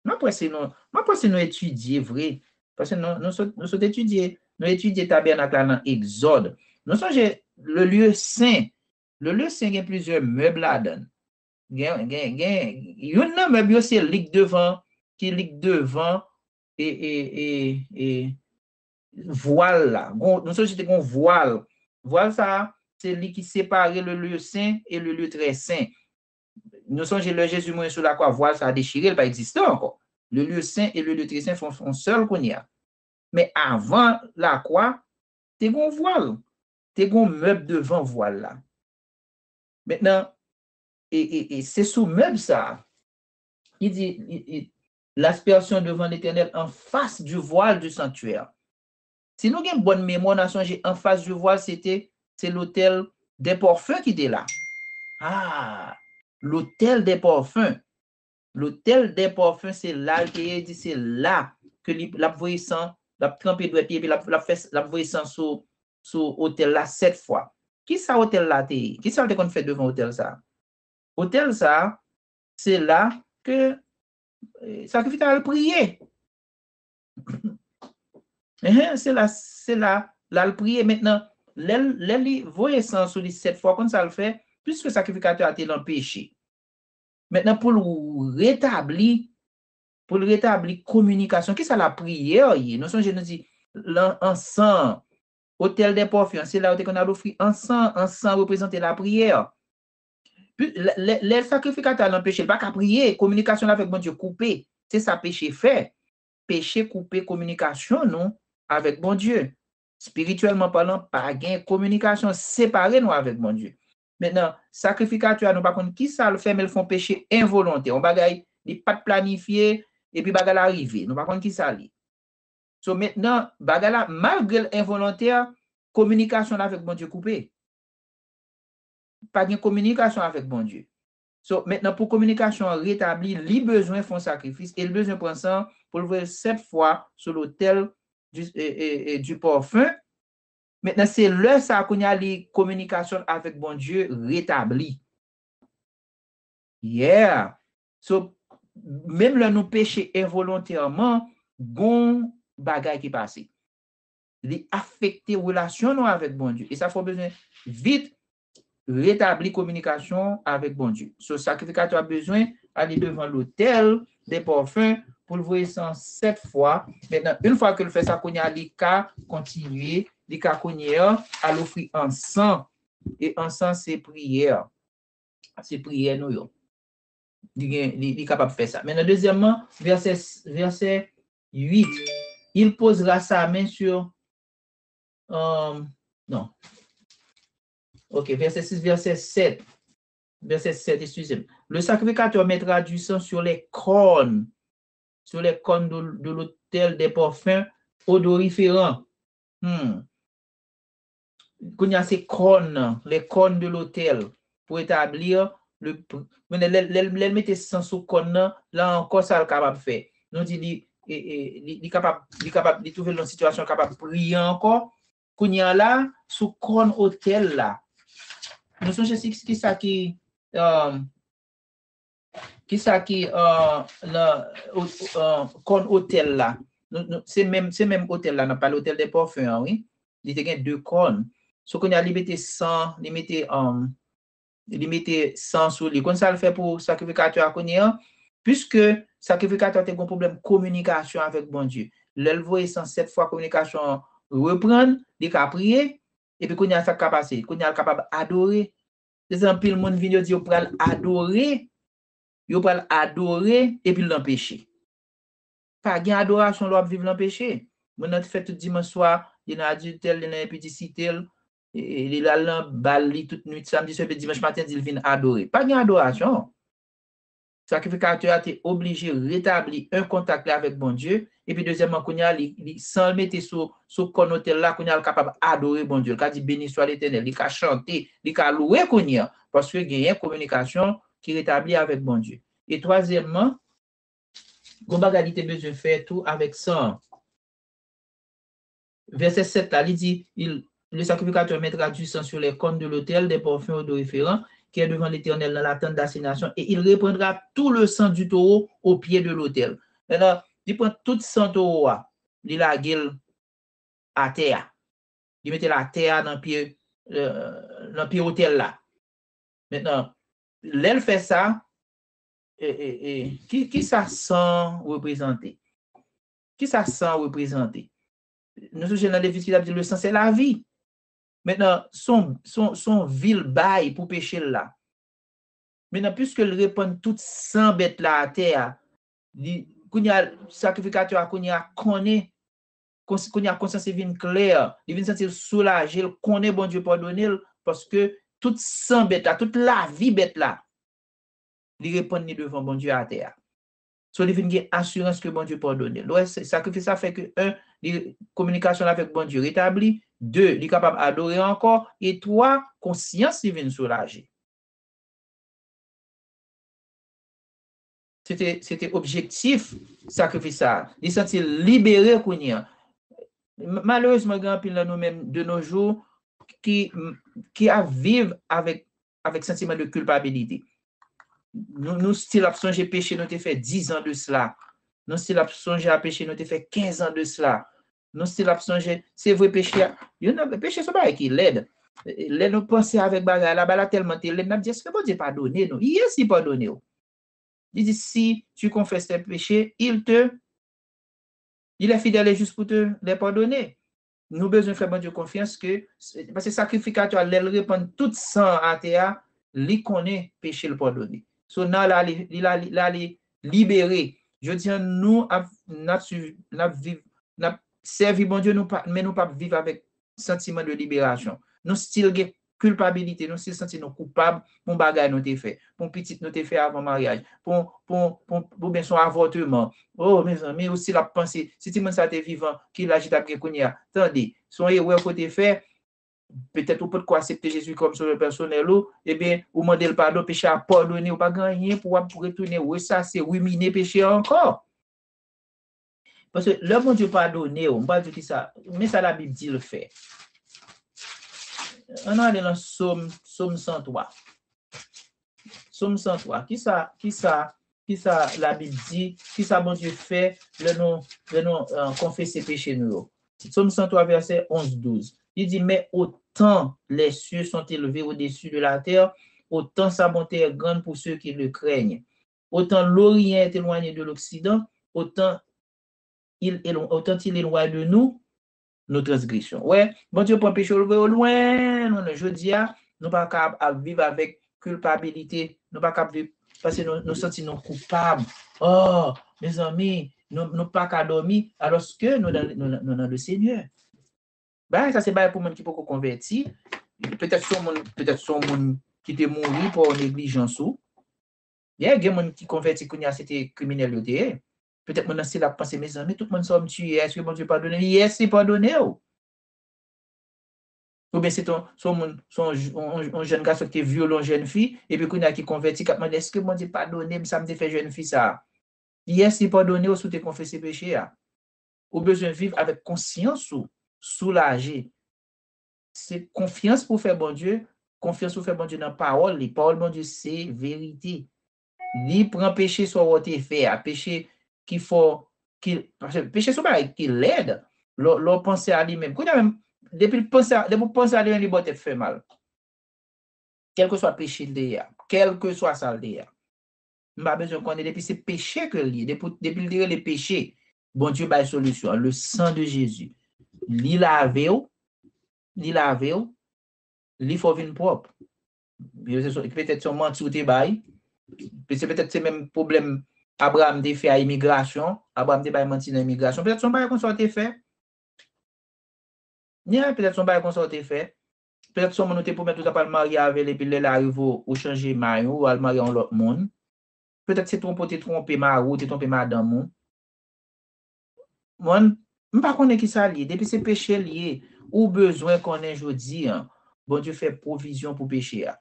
Mwen panse nou, mwen panse nou etidye vre. Paske nou, nou sot, nou sot etidye, nou etidye tabènak la nan Egzòd. Nou sonje, le lieu saint, le lieu saint gen plizyè mèb ladan l. Gen, gen, gen, youn nan mèb yo se lik devan, ki lik devan, e, e, e, e, vwal la. Gon, nou sonje te gon vwal. Vwal sa a, se li ki separe le lieu saint et le lieu très saint. Nou sonje lè Jezi mouri sou lakwa, vwal sa a dechire, li pa egziste ankò. Le lieu saint et le lieu très saint fè yon sèl kounye a. Men avan lakwa, te gon vwal. Te gon mèb devan vwal la. Mentnan, e, e, e se sou mèb sa a, li di, li, li, l'aspersion devant l'Éternel en face du voile du sanctuaire. Si nou gen bòn memwa, n a sonje anfas du voile, se te, se l'autel des parfums ki te la. Ah, l'autel des parfums. L'autel des parfums, se la l te ye, di se la ke li, l ap voye san, l ap tranpe dwèt li, epi l ap, l ap fè, l ap voye san sou, sou otèl la sèt fwa. Kisa otèl la te ye? Kisa l te konn fè devan otèl sa a? Otèl sa a, se la ke, eh, sakrifikatè a al priye. Enhen, se la, se la, l al priye. Mentnan, lè l, lè li voye san sou li sèt fwa, konn sa l fè? Piske sakrifikatè a te nan peche. Mentnan, pou l retabli, pou l retabli kominikasyon, kisa lapriyè ye? Nou sonje nou di, lan, ansan an. Otèl dè pòfen an, se la yo te konn al ofri ansan. Ansan reprezante lapriyè. Pi, lè, lè, lè sakrifikatè a nan peche, li pa ka priye. Kominikasyon l avèk Bondye koupe. Se sa peche fè. Peche koupe kominikasyon nou avèk Bondye. Espirityèlman palan, pa gen kominikasyon, separe nou avèk Bondye. Mentnan, sakrifikatè a, nou pa konn ki sa l fè, men l fè yon peche envolontè, yon bagay li pa t planifye, epi bagay la rive. Nou pa konn ki sa l ye. So, mentnan, bagay la, malgre l envolontè, kominikasyon l avèk Bondye koupe. Pa gen kominikasyon avèk Bondye. So, mentnan, pou kominikasyon an retabli, li bezwen fè yon sakrifis e li bezwen pran san pou l voye l sèt fwa sou lotèl du, e, e, e, du parfum. Mentnan, se lè sa a, kounye a, li, kominikasyon l avèk Bondye retabli. Yeah. So, menm lè nou peche envolontèman, gon bagay ki pase. Li afekte relasyon nou avèk Bondye. E sa fè w bezwen vit retabli kominikasyon avèk Bondye. So, sakrifikatè a bezwen ale devan lotèl dè pòfen pou l voye san sèt fwa. Mentnan, yon fwa ke l fè sa, kounye a, li ka kontinye, li ka kounye a al ofri ansan. E ansan, se priyè. Se priyè nou yo. Li gen, li, li kapab fè sa. Mentnan, dezyèmman, vèsè, vèsè uit. Il posera sa main sur, euh, non. Ok, vèsè sis, vèsè sèt. Vèsè sèt, excusez-moi. Le sacrificateur mettra du sang sur les cornes, sur les cornes de, de l'autel des parfums odoriférants. Hmm. Kounye a se kòn nan, les cornes de l'autel, pour établir le pr-, kounye a lè, lè, lè l mete san sou kòn nan, la ankò sa l kapab fè. Nou di li, e, e, li, li kapab, li kapab, li twouve l nan sitiyasyon kapab priye ankò. Kounye a la, sou kòn otèl la. Nou sonje si, ki sa ki, um, ki sa ki, uh, nan, uh, kòn otèl la. Nou, nou, se menm, se menm otèl la, n ap pale otèl dè pòfen an, wi. Li te gen de kòn. So, kounye a, li mete san, li mete, um, li mete san sou li. Konn sa l fè pou sakrifikatè a kounye a? Piske sakrifikatè a te gen pwoblèm kominikasyon avèk Bondye. Lè l voye san sèt fwa kominikasyon an reprann, li ka priye, epi kounye a sa k ka pase? Kounye a l kapab adore. Se sa anpil moun vin yo di yo pral adore, yo pral adore epi l nan peche. Pa gen adorasyon lè w ap viv nan peche. Moun nan te fè tout dimanch swa, li nan adiltè l, li nan enpidisite l, e, e, li al nan bal li tout nwit, samdi swa, epi dimanch maten di l vin adore. Pa gen adorasyon. Sakrifikatè a te oblije retabli yon kontak li avèk Bondye, epi dezyèmman, kounye a, li, li, san l mete sou, sou kòn otèl la, kounye a, l kapab adore Bondye. L ka di, Béni soit l'Éternel. Li ka chante, li ka louwe kounye a, paske genyen kominikasyon ki retabli avèk Bondye. E twazyèmman, gon bagay li te bezwen fè tou avèk san an. Vèsè sèt la, li di, il, le sacrificateur mettra du sang sur les cornes de l'autel des parfums odoriférants qui est devant l'Éternel dans la tente d'assignation, et il reprendra tout le sang du taureau au pied de l'autel. Mentnan, li pran tout san towo a, li lage l atè a. Li mete l atè a nan pye, euh, nan pye otèl la. Mentnan, lè l fè sa, e, e, e, ki, ki sa san reprezante? Ki sa san reprezante? Nou sonje nan Levit ki t ap di, le sang, c'est la vie. Mentnan, son, son, son vi l bay pou peche l la. Mentnan, piske l repann tout san bèt la atè a, li, kounye a, sakrifikatè a, kounye a, konnen, kons-, kounye a, konsyans li vin klè, li vin santi l soulaje, l konnen Bondye padone l, paske tout san bèt la, tout lavi bèt la, li repann li devan Bondye atè a. So, li vin gen asirans ke Bondye padone l. Ou wè, se, sakrifis la fè ke, en, li, kominikasyon l avèk Bondye retabli, de, li kapab adore ankò, e twa, konsyans li vin soulaje. Se te, se te objektif sakrifis sa a. Li santi l libere kounye a. M-, malerezman, gen anpil nan nou menm de nos jours ki, ki ap viv avèk, avèk santiman de kilpabilite. Nou, nou still ap sonje peche nou te fè dis an de sila. Nou still ap sonje a peche nou te fè kenz an de sila. Nou still ap sonje, se vre peche a, youn nan peche se yon bagay ki lèd. Lè nou panse avèk bagay la, bagay la tèlman te lèd, n ap di, èske Bondye padone nou? Yes, li padone w. Li di, si tu confesses tes péchés, il te Il est fidèle et juste pour te les pardonner. Nou bezwen fè Bondye konfyans ke, paske sakrifikatè a, lè l repann tout san an atè a, li konnen peche l padone. So, nan la, li, li la, li la, li libere. Jodi a, nou ap, n ap swiv, n ap viv, n ap sèvi Bondye, nou pa, men nou p ap viv avèk santiman de liberasyon. Nou still gen kilpabilite, nou still santi nou koupab pou yon bagay nou te fè, pou yon pitit nou te fè avan maryaj, pou, pou, pou, pou byen se yon avòtman. Oh, mezanmi, ou still ap panse, si timoun sa te vivan, ki laj li t ap gen kounye a? Tande, se yon erè ke w te fè, petèt ou potko aksepte Jezi kòm sovè pèsonèl ou, ebyen, ou mande l padon, peche a padone, ou pa gen anyen pou w ap retounen resase, rimine peche a ankò. Paske lè Bondye padone w, m pral di w kisa, men sa Labib di l fè. Ann ale nan Sòm, Sòm san twa. Sòm san twa, kisa, kisa, kisa Labib di, kisa Bondye fè lè nou, lè nou, euh, konfese peche nou yo? Sòm san twa, vèsè onz, douz. Li di, mais autant les cieux sont élevés au-dessus de la terre, autant sa bonté est grande pour ceux qui le craignent. Autant l'Orient est éloigné de l'Occident, autant il, élo- autant il éloigne de nous nos transgressions. Wè, Bondye pran peche yo, l voye yo lwen, lwen, lwen. Jodi a, nou pa ka ap viv avèk kilpabilite. Nou pa ka ap viv paske nou, nou santi nou koupab. Oh, mezanmi, nou, nou pa ka dòmi, alòske nou nan, nou, nou nan le Senyè. Bagay sa se bagay pou moun ki poko konvèti. Petèt se yon moun, petèt se yon moun ki te mouri pa neglijans ou. Yeah, gen moun ki konvèti kounye a se te kriminèl yo te ye. Petèt moun nan se l ap panse, mezanmi, tout moun sa yo m tiye, èske Bondye padone m? Yes, li padone w. Oubyen se ton, se yon moun, se yon, yon, yon, yon jèn gason ki te vyole yon jèn fi, epi kounye a ki konvèti, k ap mande, èske Bondye padone m sa m te fè jèn fi sa a? Yes, li padone w si w te konfese peche a. Ou bezwen viv avèk konsyans ou soulaje. Se konfyans pou fè Bondye, konfyans pou fè Bondye nan pawòl li. Pawòl Bondye se verite. Li pran peche sa w te fè a, peche ki fè w, ki, paske peche se yon bagay ki lèd. Lè, lè w panse a li menm. Kounye a menm, depi l panse a, depi w panse a li menm, li ba w tèt fè mal. Kèlkeswa peche l te ye a, kèlkeswa sa l te ye a. M pa bezwen konnen depi se peche ke l ye, depi, depi l te rele peche, Bondye bay solisyon an, le sang de Jésus. Li lave w, li lave w, li fè w vin pwòp. Yo se so- petèt se yon manti ou te bay, pe- se petèt se menm pwoblèm Abraram te fè a imigrasyon, Abraram te bay manti nan imigrasyon, petèt se yon bagay konsa w te fè. Yeah, petèt se yon bagay konsa w te fè. Petèt se yon moun ou te pwomèt ou t ap al marye avè l, epi lè l arive ou, ou chanje may ou, ou al marye a yon lòt moun. Petèt se twonpe ou te twonpe mari w, ou te twonpe madanm ou. Mwen, m pa konnen kisa l ye. Depi se peche l ye, ou bezwen konnen jodi a, Bondye fè pwovizyon pou peche a.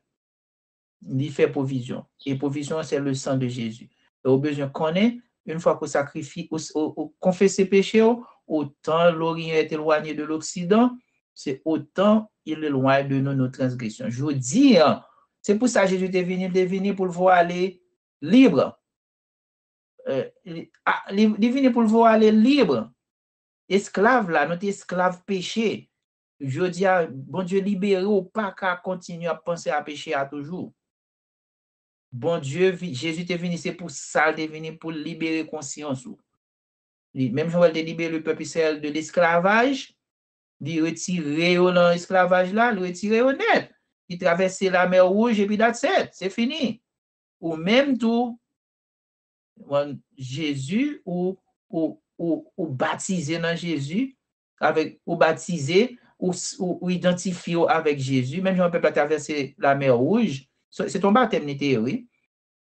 Li fè pwovizyon. E pwovizyon an, se le sang de Jésus. E ou bezwen konnen, une fois que ou sakrifye, ou, ou, ou konfese peche w, autant l'Orient est éloigné de l'Occident, c'est autant il éloigne de nous nos transgressions. Jodi a, se pou sa Jezi te vini, li te vini pou l voye w ale lib. Eh, li, a, li, li vini pou l voye w ale lib. Esklav la, nou te esklav peche. Jodi a, Bondye libere w, ou pa ka kontinye ap panse a peche a toujou. Bondye, vi- Jezi te vini, se pou sa l te vini, pou l libere konsyans ou. Li, menm jan w wè l te libere le pèp Izrayèl de lesklavaj, li retire yo nan esklavaj la, li retire yo nèt. Li travèse Lamè Wouj epi that's it, se fini. Ou menm tou, Jezi, ou, ou, ou, ou batize nan Jezi, avèk, ou batize, ou, ou, ou idantifye w avèk Jezi, menm jan pèp la travèse Lamè Wouj, se, se t on batèm li te ye, wi.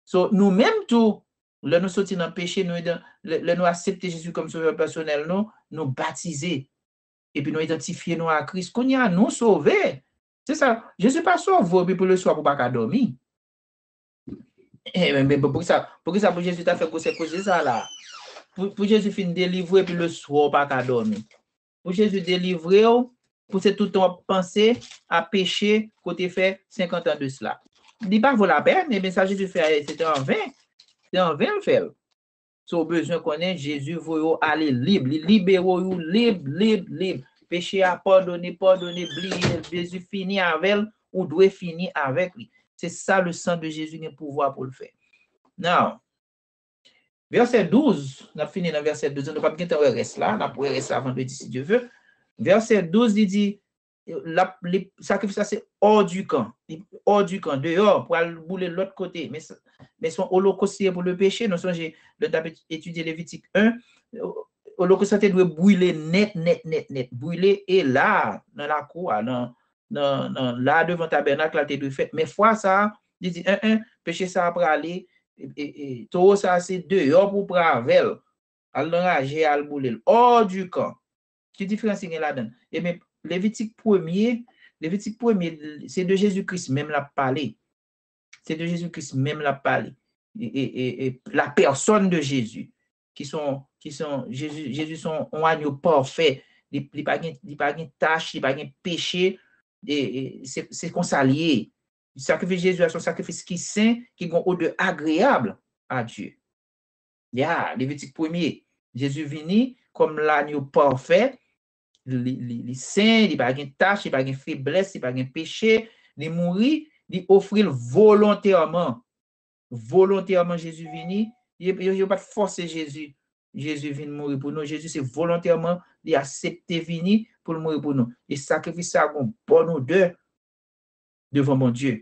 So, nou menm tou, lè nou soti nan peche, nou, lè, lè nou aksepte Jezi kòm sovè pèsonèl nou, nou batize. Epi nou idantifye nou a Kris. Kounye a, nou sove. Se sa, Jezi pa sove w epi pou leswa pou w pa ka dòmi. E, men, men, poukisa, poukisa pou Jezi ta fè gwosè koze sa la? Pou, pou Jezi fin delivre w epi leswa w pa ka dòmi. Pou Jezi delivre w, pou se toutan w ap panse a peche ke w te fè senkant an de sila. Li pa vo lapèn, ebyen sa Jezi fè a, se te anven. Se anven l fè l. So, ou bezwen konnen Jezi voye w ale lib. Li libere w, ou lib, lib, lib. Peche a padone, padone, bliye l. Jezi fini avè l, ou dwe fini avèk li. Se sa le sang de Jésus gen pouvwa pou l fè. Now, Vèsè douz, n ap fini nan vèsè douz, nou p ap gentan wè rès la, n ap wè rès la vandredi, si Dye vle. Vèsè douz, li di, l ap, li, sakrifis la se hors du camp. Li hors du camp, deyò, pou al boule lòt kote. Men, men se yon olokos li ye pou le peche. Nou sonje, lè n t ap etidye Levitik en, olokos la te dwe brile nèt, nèt, nèt, nèt. Brile e la, nan lakou a, nan, nan, nan, la devan tabènak la, te dwe fèt. Men fwa sa a, li di, en, en, peche sa a prale, e, e, e, towo sa a se deyò pou pran avè l. Al nan raje, al boule l. Hors du camp. Ki diferans ki gen ladan l? Ebyen, Levitik premye, Levitik premye, se de Jezi Kris menm l ap pale. Se de Jezi Kris menm l ap pale. E, e, e, e, la personne de Jésus, ki son, ki son, Jezi, Jezi son yon agno pafè. Li, li pa gen, li pa gen tach, li pa gen peche. E, e, se, se konsa l ye. Sakrifis Jezi a se yon sakrifis ki sen, ki gen yon odè agreyab a Dye. Ya, Levitik premye. Jezi vini kòm lagno pafè. Li, li, li sen, li pa gen tach, li pa gen feblès, li pa gen peche. Li mouri, li ofri l volontèman. Volontèman, Jezi vini. Yo, yo, yo pa t fòse Jezi. Jezi vin mouri pou nou. Jezi se volontèman, li aksepte vini pou l mouri pou nou. E sakrifis sa a gen yon bòn odè devan Bondye.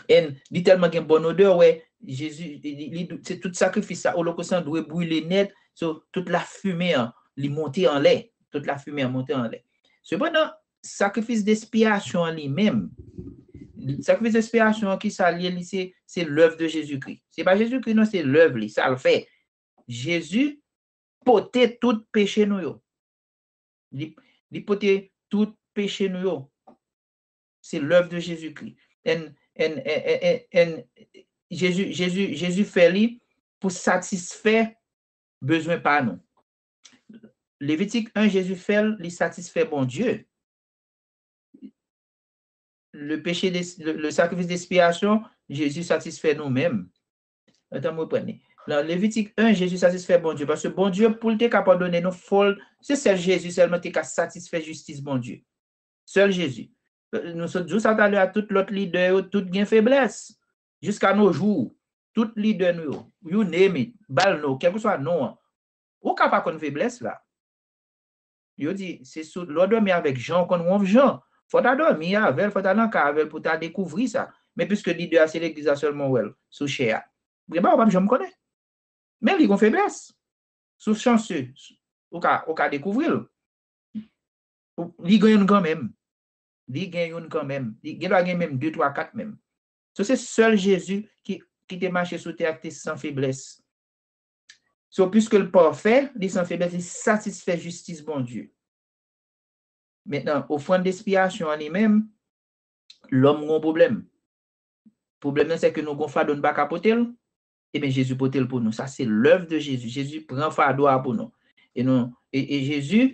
And li tèlman gen bòn odè, wè, Jezi, li, li, se tout sakrifis sa, olokos lan dwe brile nèt, so, tout lafimen an, li monte anlè. Tout lafimen an monte anlè. Sepandan, sakrifis despyasyon an li menm, sakrifis despyasyon an, ki sa l ye? Li se, se lèv de Jezikri. Se pa Jezikri, non, se lèv li, sa l fè. Jezi pote tout peche nou yo. Li, li pote tout peche nou yo. Se lèv de Jezikri. And, and, and, and, and Jezi, Jezi, Jezi fè li pou satisfè bezwen pa nou. Levitik en, Jezi fè l, li satisfè Bondye. Le péché de, le, le sacrifice d'expiation, Jezi satisfè nou menm. Antan m reprann li. Nan Levitik en, Jezi satisfè Bondye. Paske Bondye, pou l te ka padone nou, fò l, se sèl Jezi sèlman te ka satisfè jistis Bondye. Sèl Jezi. Nou sot di w sa talè a, tout lòt lidè yo, tout gen feblès. Jiska no jou, tout lidè nou yo, you name it, ba l non, kèlkeswa non an. Ou ka pa konn feblès la. Yo di, se sou, lè w dòmi avèk Jan, w konn wonf Jan. Fò w ta dòmi avè l, fò w ta nan kay avè l pou w ta dekouvri sa. Men piske lidè a se legliz la sèlman w wè l sou chè a. Gen bagay w p ap janm konnen. Men li gon feblès. Si w chanse, ou ka, ou ka dekouvri l. Ou, li gen youn kanmenm. Li gen youn kanmenm. Li gen dwa gen menm de, twa, kat menm. So, se sèl Jezi ki, ki te mache sou tè a ki te san feblès. So, piske l pafè, li san feblès, li satisfè jistis Bondye. Mentnan, ofrann despyasyon an li menm, lòm gen yon pwoblèm. Pwoblèm nan, se ke nou gen yon fado nou pa ka pote l, ebyen, Jezi pote l pou nou. Sa se lèv de Jezi. Jezi pran fado a pou nou. E nou, e, e Jezi,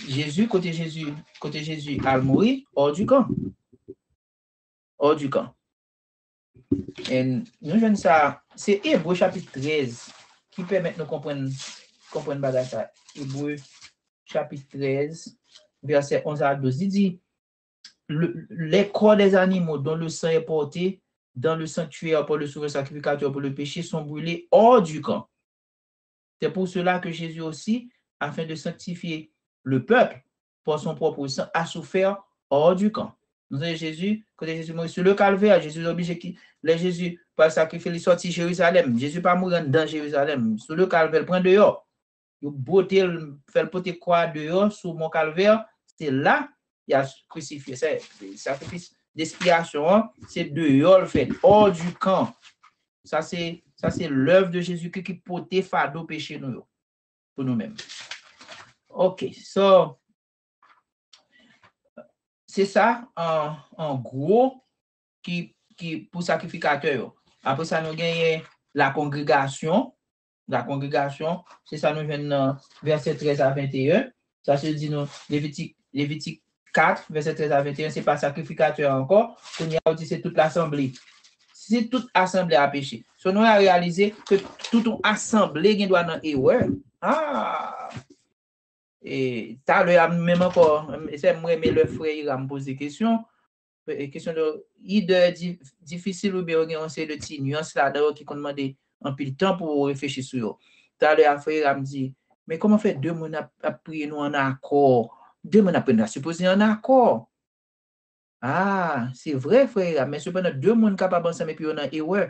Jezi, kote Jezi, kote Jezi al mouri, hors du camp. Hors du camp. And nou jwenn sa, se Ebre chapit trèz ki pèmèt nou konprann, konprann bagay sa. Ebre chapit trèz, vèsè onz a douz, li di, le, les corps des animaux dont le sang est porté dans le sanctuaire par le souverain sacrificateur pour le péché sont brûlés hors du camp. C'est pour cela que Jésus aussi, afin de sanctifier le peuple par son propre sang, a souffert hors du camp. Nou sonje Jezi, kote Jezi mouri sou le kalvè, Jezi oblije ki, lè Jezi pral sakrifye, li sòti Jerizalèm. Jezi pa mouri anndan Jerizalèm. Sou le kalvè, l pran deyò. Yo bwote l, fè l pote kwa a deyò sou Mont Calvaire. Se la y a krisifye. Se, se sakrifis despyasyon an, se deyò l fèt, hors du camp. Sa se, sa se lèv de Jezikri ki pote fado peche nou yo pou nou menm. Ok, so, se sa, an, an gwo, ki, ki pou sakrifikatè yo. Apre sa, nou genyen lakongregasyon. Lakongregasyon, se sa nou jwenn nan vèsè trèz a venteyen. Sa se di nou, Levitik, Levitik kat, vèsè trèz a venteyen, se pa sakrifikatè a ankò. Kounye a, ou di se tout lasanble. Si tout asanble a peche. So, nou reyalize ke tout yon asanble gen dwa nan erè. Ah! E talè a menm ankò, se m renmen lè frè Iram poze kesyon. E kesyon de, idè di, difisil oubyen yo gen yon seri de ti nyans ladan yo ki konn mande anpil tan pou w reflechi sou yo. Talè a, frè Hiram di, men kòman fè de moun ap, ap priye nou an akò? De moun ap priye nou, ta sipoze an akò. Ah, se vre, frè Hiram, men sepandan, de moun kapab ansanm epi yo nan erè.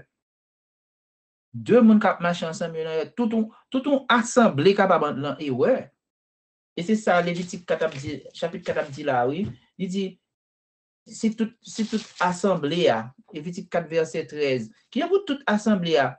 De moun k ap mache ansanm yo nan erè. Tout yon, tout yon asanble kapab an- nan erè. E se sa Levitik kat ap di, chapit kat ap di la, wi. Li di, si tout, si tout asanble a, Levitik kat vèsè trèz, kijan pou tout asanble a,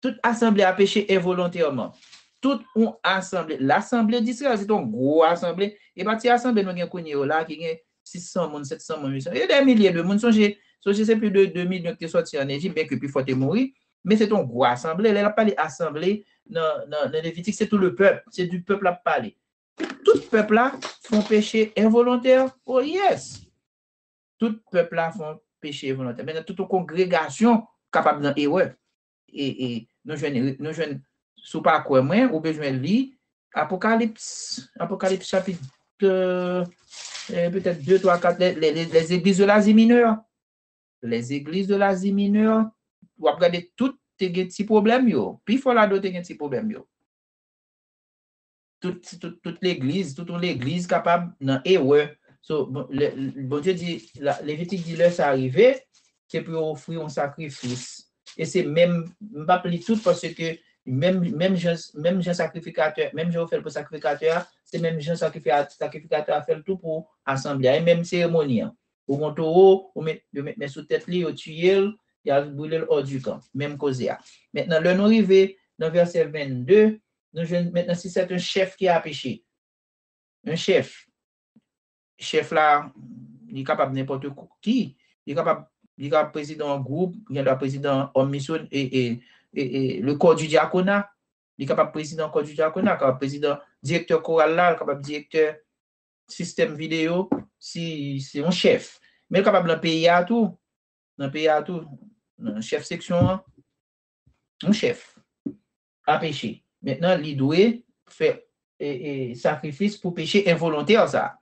tout asanble a peche envolontèman. Tout yon asanble, lasanble di Izrayèl, se te yon gwo asanble, e pa ti asanble nou gen kounye yo la, ki gen sis san moun, sèt san moun, uit san, e dè milye de moun, sonje, sonje se plis de de milyon ki te sòti ann Ejip, byenke pifò te mouri, men se te yon gwo asanble. Lè l ap pale asanble nan, nan, nan Levitik, se tout le peuple, se du peuple l ap pale. Tout pèp la fè yon peche envolontè, oh yes! Tout pèp la fè yon peche envolontè. Mentnan, tout yon kongregasyon kapab nan erè. E, e nou jwenn, nou jwenn, si w pa kwè mwen, ou bezwen li Apokalips, Apokalips chapit, euh, euh, petèt de, twa, kat, les, les, les églises de l'Asie mineure. Les églises de l'Asie mineure, w ap gade tout te gen ti pwoblèm yo. Pifò ladan yo te gen ti pwoblèm yo. Tout, tout, tout legliz, tout yon legliz kapab nan erè. So, bon, le, Bondye di, la, Levitik di lè sa rive, se pou yo ofri yon sakrifis. E se menm, m p ap li tout paske menm, menm jan, menm jan sakrifikatè, menm jan yo fè l pou sakrifikatè a, se menm jan sakrifi-, sakrifikatè a fè l tou pou asanble a. E menm seremoni an. Ou gen yon towo, ou met, yo met men sou tèt li, yo tiye l, y al brile l hors du camp. Menm koze a. Mentnan, lè nou rive nan vèsè vennde, nou jwenn mentnan si c'est un chef qui a péché. Un chef. Chèf la, li kapab nenpòt ki. Li kapab, li kapab prezidan yon gwoup, li gendwa prezidan yon misyon, e, e, e, e, le corps du diaconat. Li kapab prezidan corps du diaconat, kapab prezidan direktè koral la, li kapab direktè sistèm videyo, si se yon chèf. Men l kapab nan peyi a tou. Nan peyi a tou. Nan chèf seksyon an, yon chèf a peche. Mentnan, li dwe fè, e, e, sakrifis pou peche envolontè sa.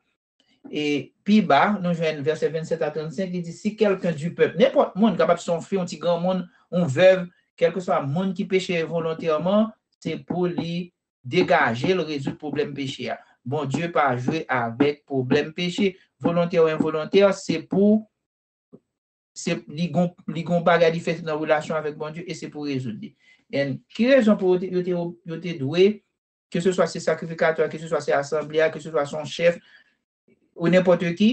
E pi ba, nou jwenn vèsè vennsenk a trannsenk, li di, si quelqu'un du peuple, nenpòt moun, kapab se yon fi, yon ti granmoun, yon vèv, kèlkeswa moun ki peche envolontèman, se pou li degaje l, rezoud pwoblèm peche a. Bondye pa jwe avèk pwoblèm peche. Volontè ou envolontè, se pou, se, li gon, li gon bagay li fè nan relasyon avèk Bondye e se pou rezoud li. And ki rezon pou yo te, yo te, yo te dwe, ke se swa se sakrifikatè, ke se swa se asanble a, ke se swa se yon chèf, ou nenpòt ki,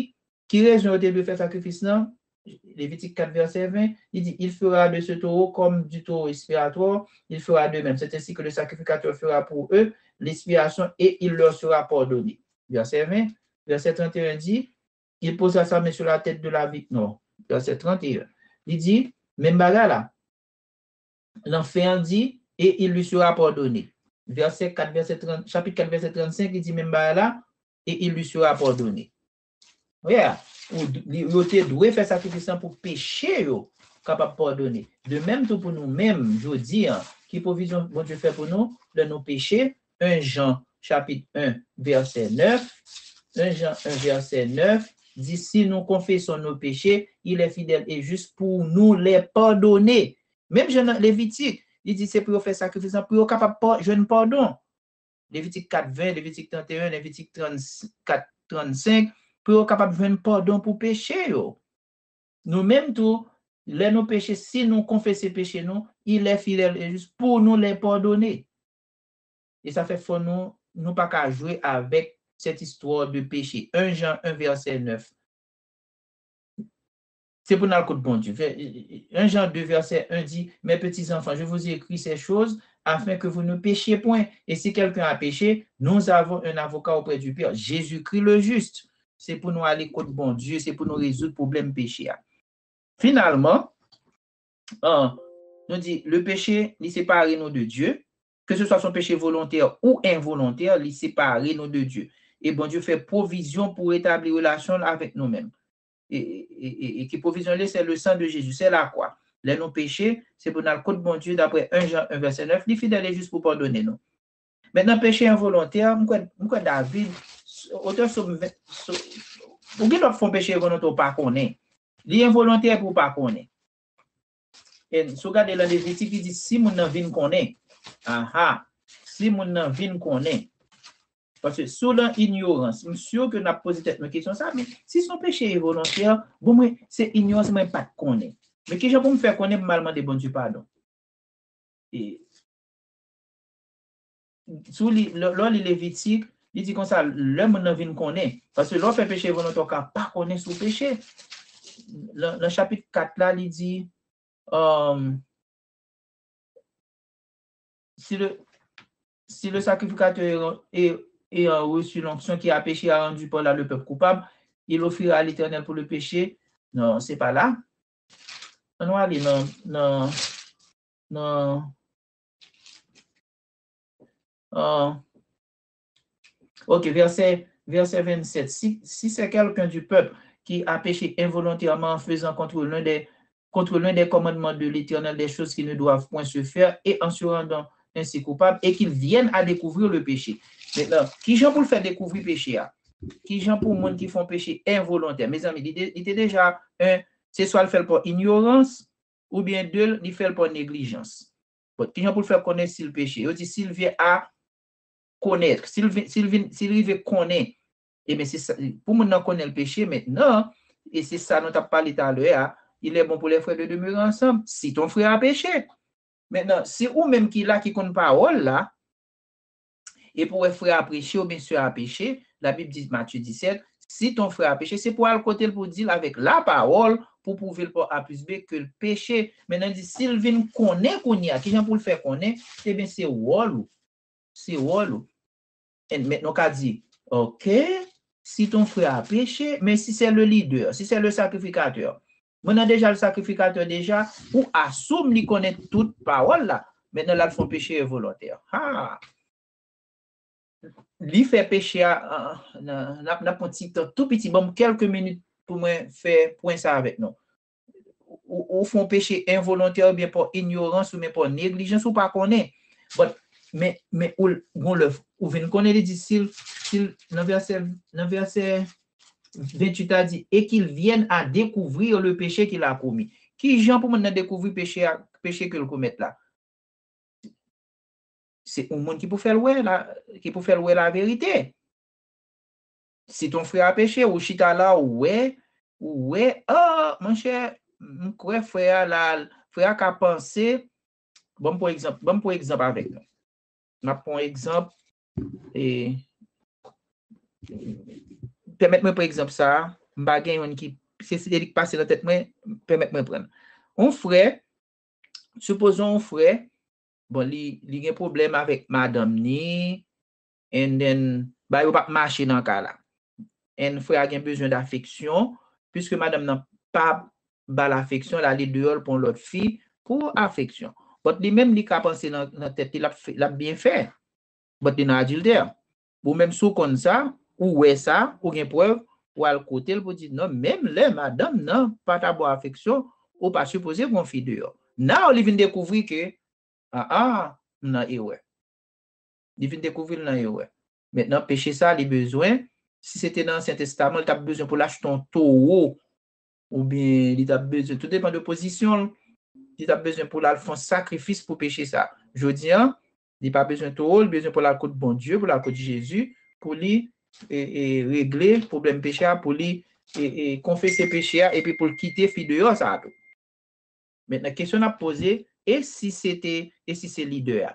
ki rezon yo te dwe fè sakrifis lan? Levitik kat vèsè ven, li di, il fera de ce taureau comme du taureau expiatoire, il fera de même. C'est ainsi que le sacrificateur fera pour eux l'expiation et il leur sera pardonné. Vèsè ven, vèsè trannteyen di, il posera sa main sur la tête de la vi-, non, vèsè trannteyen. Li di, menm bagay la, nan fen an di, et il lui sera pardonné. Vèsè kat, vèsè trant, chapit kat, vèsè trannsenk, li di menm bagay la, et il lui sera pardonné. Yeah. Ou d-, li, yo te dwe fè sakrifis lan pou peche yo kapab padone. De menm tou pou nou menm, jodi a, ki pwovizyon Bondye fè pou nou lè nou peche? En Jan, chapit en, vèsè nèf. En Jan en, vèsè nèf di, si nous confessons nos péchés, il est fidèle et juste pour nous les pardonner. Menm jan nan Levitik, li di se pou yo fè sakrifis lan, pou yo kapab pa-, jwenn padon. Levitik kat ven, Levitik trannteyen, Levitik trannkat, trannsenk, pou yo kapab jwenn padon pou peche yo. Nou menm tou, lè nou peche, si nou konfese peche nou, il est fidèle et juste pour nous les pardonner. E sa fè fò nou, nou pa ka jwe avèk cette histoire de péché. En Jan en, vèsè nèf. Se pou n al kot Bondye. Vè-, en Jan de, vèsè en di, mes petits enfants, je vous écris ces choses afin que vous ne péchiez point. Et si quelqu'un a péché, nous avons un avocat auprès du Père, Jésus-Christ le juste. Se pou nou ale kot Bondye, se pou nou rezoud pwoblèm peche a. Finalman, an, nou di, le péché, li separe nou de Dye, ke se swa se yon peche volontè ou envolontè, li separe nou de Dye. E Bondye fè pwovizyon pou retabli relasyon l avèk nou menm. E, e, e, e ki pwovizyon li, se le sang de Jésus, se lakwa. Lè nou peche, se pou n al kot Bondye, daprè en Jan en, vèsè nèf, li fidèl e jis pou padone nou. Mentnan, peche envolontè, m kwè, m kwè David, otè Sòm ven, Sò-, ou gen dwa fè yon peche envolontè ou pa konnen. Li envolontè epi ou pa konnen. And si w gade lan Levitik, li di si moun nan vin konnen. Aha. Si moun nan vin konnen. Paske si w lan inyorans, m si ke n ap poze tèt nou kesyon sa, men si se yon peche evolontè, bon, mwen, se inyorans, mwen pa t konnen. Men kijan pou m fè konnen pou m al mande Bondye padon? E, si w li, lè, lè w li Levitik, li di konsa, lè moun nan vin konnen. Paske lè w fè peche evolontè, w ka pa konnen si w peche. Lan, lan chapit kat la, li di, um, si le, si le sacrificateur ayant, ay- ayant reçu l'onction qui a péché a rendu par là le peuple coupable, il offrira à l'Éternel pour le péché. Non, se pa la. Ann nou ale nan, nan, nan, ah, ok, verset, verset vingt-sept. Si, si c'est quelqu'un du peuple qui a péché involontairement en faisant contre l'un des, contre l'un des commandements de l'Éternel, des choses qui ne doivent point se faire, et en se rendant ainsi coupable, et qu'il vienne à découvrir le péché. Mentnan, kijan pou l fè dekouvri peche a? Kijan pou moun ki fè yon peche envolontè? Mezanmi, li, de- li te deja, en, se swa l fè l pa inyorans, oubyen de, li fè l pa neglijans. Bon, kijan pou l fè konnen si l peche? Yo di si l vyen a konèt, si l vin, si l vin, si l rive konnen, ebyen, se sa, pou moun nan konnen l peche mentnan, e se sa nou t ap pale talè a, il est bon pour les frères de demeurer ensemble. Si ton frère a péché. Mentnan, si ou menm ki la, ki konn pawòl la, epi w wè frè a peche oubyen sè a peche, Labib di, Matye disèt, si ton frè a peche, se pou al kote l pou di l avèk lapawòl, pou pwouve l pa A plis B ke l peche. Mentnan, di, si l vin konnen kounye a, kijan pou l fè konnen? Ebyen, se wòl ou. Se wòl ou. And mentnan, w ka di, ok, si ton frè a peche, men si se le lidè, si se le sakrifikatè, moun nan deja le sakrifikatè deja, ou asoume li konnen tout pawòl la. Mentnan, l al fè yon peche envolontè. Ha! Li fè peche a, ah, n ap, n ap pran ti tan tou piti, ban m kèlke minit pou mwen fè pwen sa avèk nou. Ou, ou fè yon peche envolontè oubyen pa inyorans oubyen pa neglijans, ou pa konnen. But, men, men ou, gon lè, ou vin konnen li di, si l, si l, nan vèsè, nan vèsè venntuit a di, et qu'il vienne à découvrir le péché qu'il a commis. Kijan pou moun nan dekouvri peche a, peche ke l komèt la? Se yon moun ki pou fè l wè la, ki pou fè l wè laverite. Si ton frè a peche, ou chita la, ou wè, ou wè, ah, monchè, m kwè frè a la, frè a ka panse, ban m pran egzanp, ban m pran egzanp avèk nou. M ap pran egzanp, e, pèmèt mwen pran egzanp sa a, m pa gen youn ki, se, se li k pase nan tèt mwen, pèmèt mwen pran l. Yon frè, sipoze yon frè, bon, li, li gen pwoblèm avèk madanm ni, and then, bagay yo p ap mache nan kay la. And frè a gen bezwen d afeksyon, piske madanm nan pa ba l afeksyon, l ale deyò, l pran lòt fi pou afeksyon. But li menm, li ka panse nan, nan tèt li, l ap fè, l ap byen fè. But li nan adiltè. Ou menm, si w konn sa, ou wè sa, ou gen prèv, ou al kote l pou di, non, menm lè madanm nan pa ta ba w afeksyon, ou pa sipoze pran fi deyò. Now, li vin dekouvri ke, ah, ah, m nan erè. Li vin dekouvri l nan erè. Mentnan, peche sa, li bezwen, si se te nan Ansyen Testaman, li t ap bezwen pou l achte yon towo, oubyen li t ap bezwen, tou depann de pozisyon l, li t ap bezwen pou l al fè yon sakrifis pou peche sa. Jodi a, li pa bezwen towo, li bezwen pou l al kot Bondye, pou l al kot Jezi, pou li, e, e, regle pwoblèm peche a, pou li, e, e, konfese peche a, epi pou l kite fi deyò sa a tou. Mentnan, kesyon n ap poze, e si se te, e si se lidè a?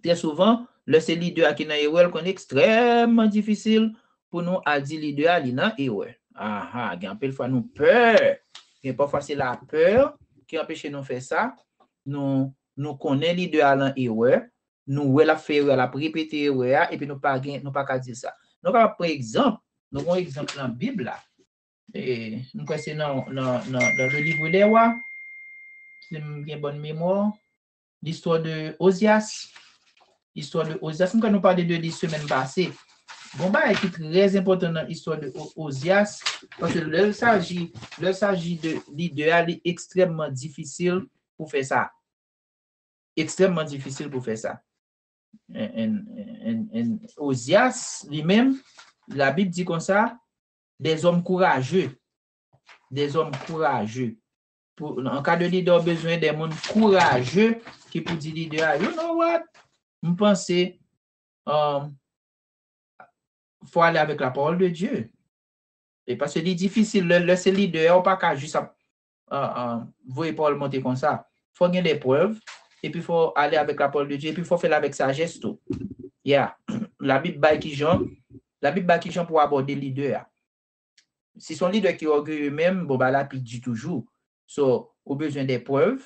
Trè souvan, lè se lidè a ki nan erè, l konn ekstrèmman difisil pou nou al di lidè a li nan erè. Aha, gen anpil fwa nou pè. Gen pafwa se lapè ki anpeche nou fè sa. Nou, nou konnen lidè a lan erè. Nou wè l ap fè erè, l ap repete erè a, epi nou pa gen, nou pa ka di l sa. Nou kapab pran egzanp, nou gen yon egzanp nan Bib la. E, m kwè se nan, nan, nan, dans le livre des Rois, si m gen bòn memwa, l'histoire de Ozias. Istwa de Ozyas, m kwè nou pale de li semèn pase. Gon bagay ki trè enpòtan nan istwa de O-, Ozyas, paske lè l saji, lè l saji de lidè a, li ekstrèmman difisil pou fè sa. Ekstrèmman difisil pou fè sa. En, en, en, en, Ozyas, li menm, Labib di konsa, des hommes courageux. Des hommes courageux. pou, an ka de lidè, ou bezwen de moun kouraje ki pou di lidè a, you know what? M panse, um, fò ale avèk la parole de Dieu. E paske li difisil, lè, lè se lidè a, ou pa ka jis ap, uh, uh, voye pawòl monte konsa. Fò gen de prèv, epi fò ale avèk la parole de Dieu, epi fò fè l avèk sajès tou. Yeah. Labib bay kijan, Labib bay kijan pou abòde lidè a. Si se yon lidè ki ògeye menm, bon, bagay la pi di toujou. So, ou bezwen de prèv,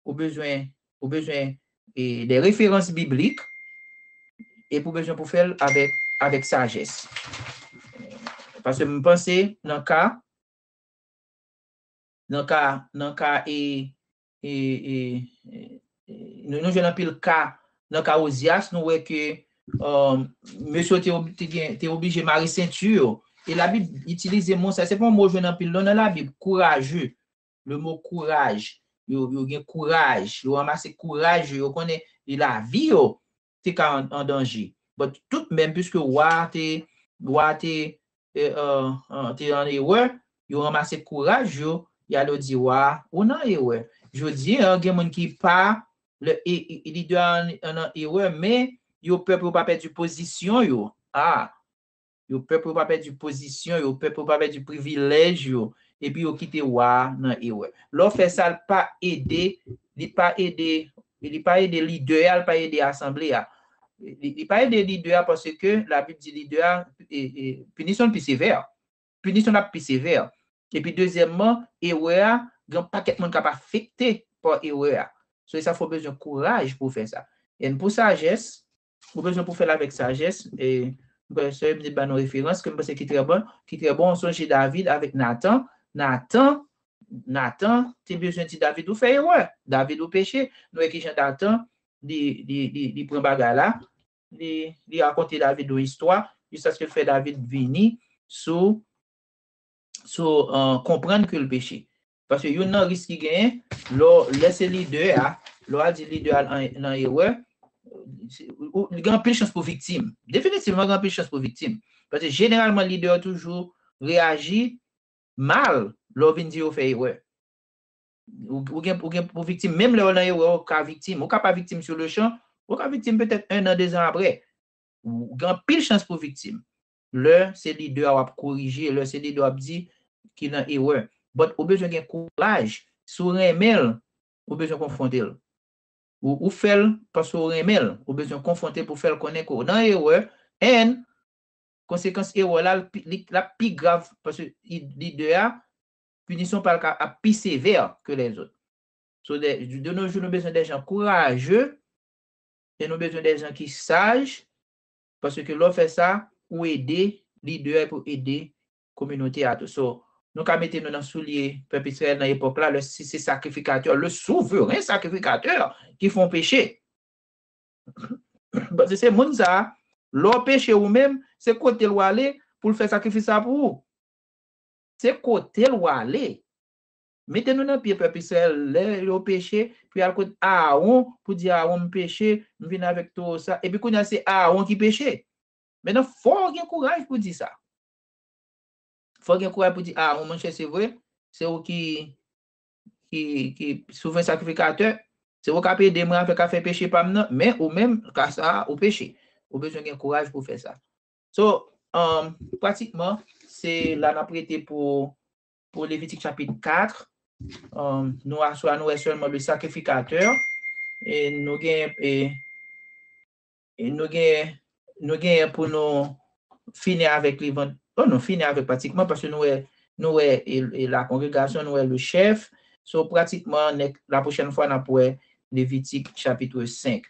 ou bezwen, ou bezwen, e, de referans biblik, epi ou bezwen pou fè l avèk, avèk sajès. Paske m panse, nan ka, nan ka, nan ka, e, e, e, e, nou, nou jwenn anpil ka, nan ka Ozyas, nou wè ke, um, mesye yo te ob-, te gen, te oblije mare senti yo. E Labib itilize mo sa, se pa yon mo ou jwenn anpil non nan Labib, kouraje. Le mo kouraj. Yo, yo gen kouraj, yo ranmase kouraj yo, yo konnen e lavi yo te ka an, an danje. But tout menm, piske wa te, wa te, e, e, e, te an erè, yo ranmase kouraj yo, y al yo di wa, ou nan erè. Jodi a, gen moun ki pa, le, e, e, lidè an, an, an erè, men yo pè pou yo pa pèdi pozisyon yo. A, yo pè pou yo pa pèdi pozisyon yo, pè pou yo pa pèdi privilèj yo, epi yo kite wa a nan erè. Lè w fè sa, l pa ede, li pa ede, li pa ede lidè a, li pa ede asanble a. Li, li pa ede lidè a paske Labib di lidè a, e, e, pinisyon l pi sevè. Pinisyon l ap pi sevè. Epi dezyèmman, erè a, gen yon pakèt moun k ap afekte pa erè a. So, e sa fò w bezwen kouraj pou w fè sa. And pou sajès, ou bezwen pou fè l avèk sajès. E m kwè sè Emily ba nou referans ke m panse ki trè bon, ki trè bon. Sonje David avèk Natan. Natan, Natan te bezwen di David, ou fè erè. David, ou peche. Nou wè kijan Natan, li, li, li, li pran bagay la. Li, li rakonte David yon istwa, jiskaske l fè David vini sou, sou, e, konprann ke l peche. Paske youn nan risk ki genyen, lè w, lè se lidè a, lè w al di lidè a nan, nan erè, se, ou, ou, gen anpil chans pou viktim. Definitivman, gen anpil chans pou viktim. Paske jeneralman, lidè yo toujou reyaji mal lè w vin di yo fè erè. Ou, ou gen, ou gen pou viktim, menm lè w nan erè, ou ka viktim. Ou ka pa viktim sou le chan, ou ka viktim petèt en an, de zan apre. Ou gen anpil chans pou viktim. Lè se lidè a w ap korije, lè se lidè w ap di ki nan erè. But ou bezwen gen kouraj. Si w renmen l, ou bezwen konfwonte l. Ou, ou fè l paske w renmen l. Ou bezwen konfwonte l pou fè l konnen ke w nan erè. And konsekans erè la, l pi, li, l ap pi grav paske i, lidè a, pinisyon pa l ka ap pi sevè ke lèzòt. So, de, de nos jours, nou bezwen de jan kouraje, e nou bezwen de jan ki saj, paske lè w fè sa, ou ede lidè pou ede kominote a tou. So, nou ka mete nou nan soulye pèp Izrayèl nan epòk la, lè si se sakrifikatè, le souveren sakrifikatè ki fè yon peche. Paske se moun sa a, lè w peche ou menm, se kote l w ale pou l fè sakrifis sa pou ou. Se kote l w ale. Mete nou nan pye pèp Izrayèl, lè yo peche, pou y al kot Aawon, pou di, Aawon, m peche, m vin avèk towo sa. Epi kounye a, se Aawon ki peche. Mentnan, fò w gen kouraj pou di sa. Fò w gen kouraj pou di, Aawon, monchè, se vre, se ou ki, ki, ki souvren sakrifikatè, se ou k ap ede mwen avèk afè peche pa m nan, men ou menm, ka sa a, ou peche. Ou bezwen gen kouraj pou w fè sa. So, um, pratikman, se la n ap rete pou, pou Levitik chapit kat. Um, nou aswè a, nou wè sèlman le sakrifikatè. E nou gen, e, e nou gen, nou gen pou nou fini avèk li, van-, oh, nou fini avèk pratikman, paske nou wè, nou wè, e, e la kongregasyon, nou wè le chèf. So, pratikman, nèk, la pwochèn fwa, n ap wè Levitik chapit senk.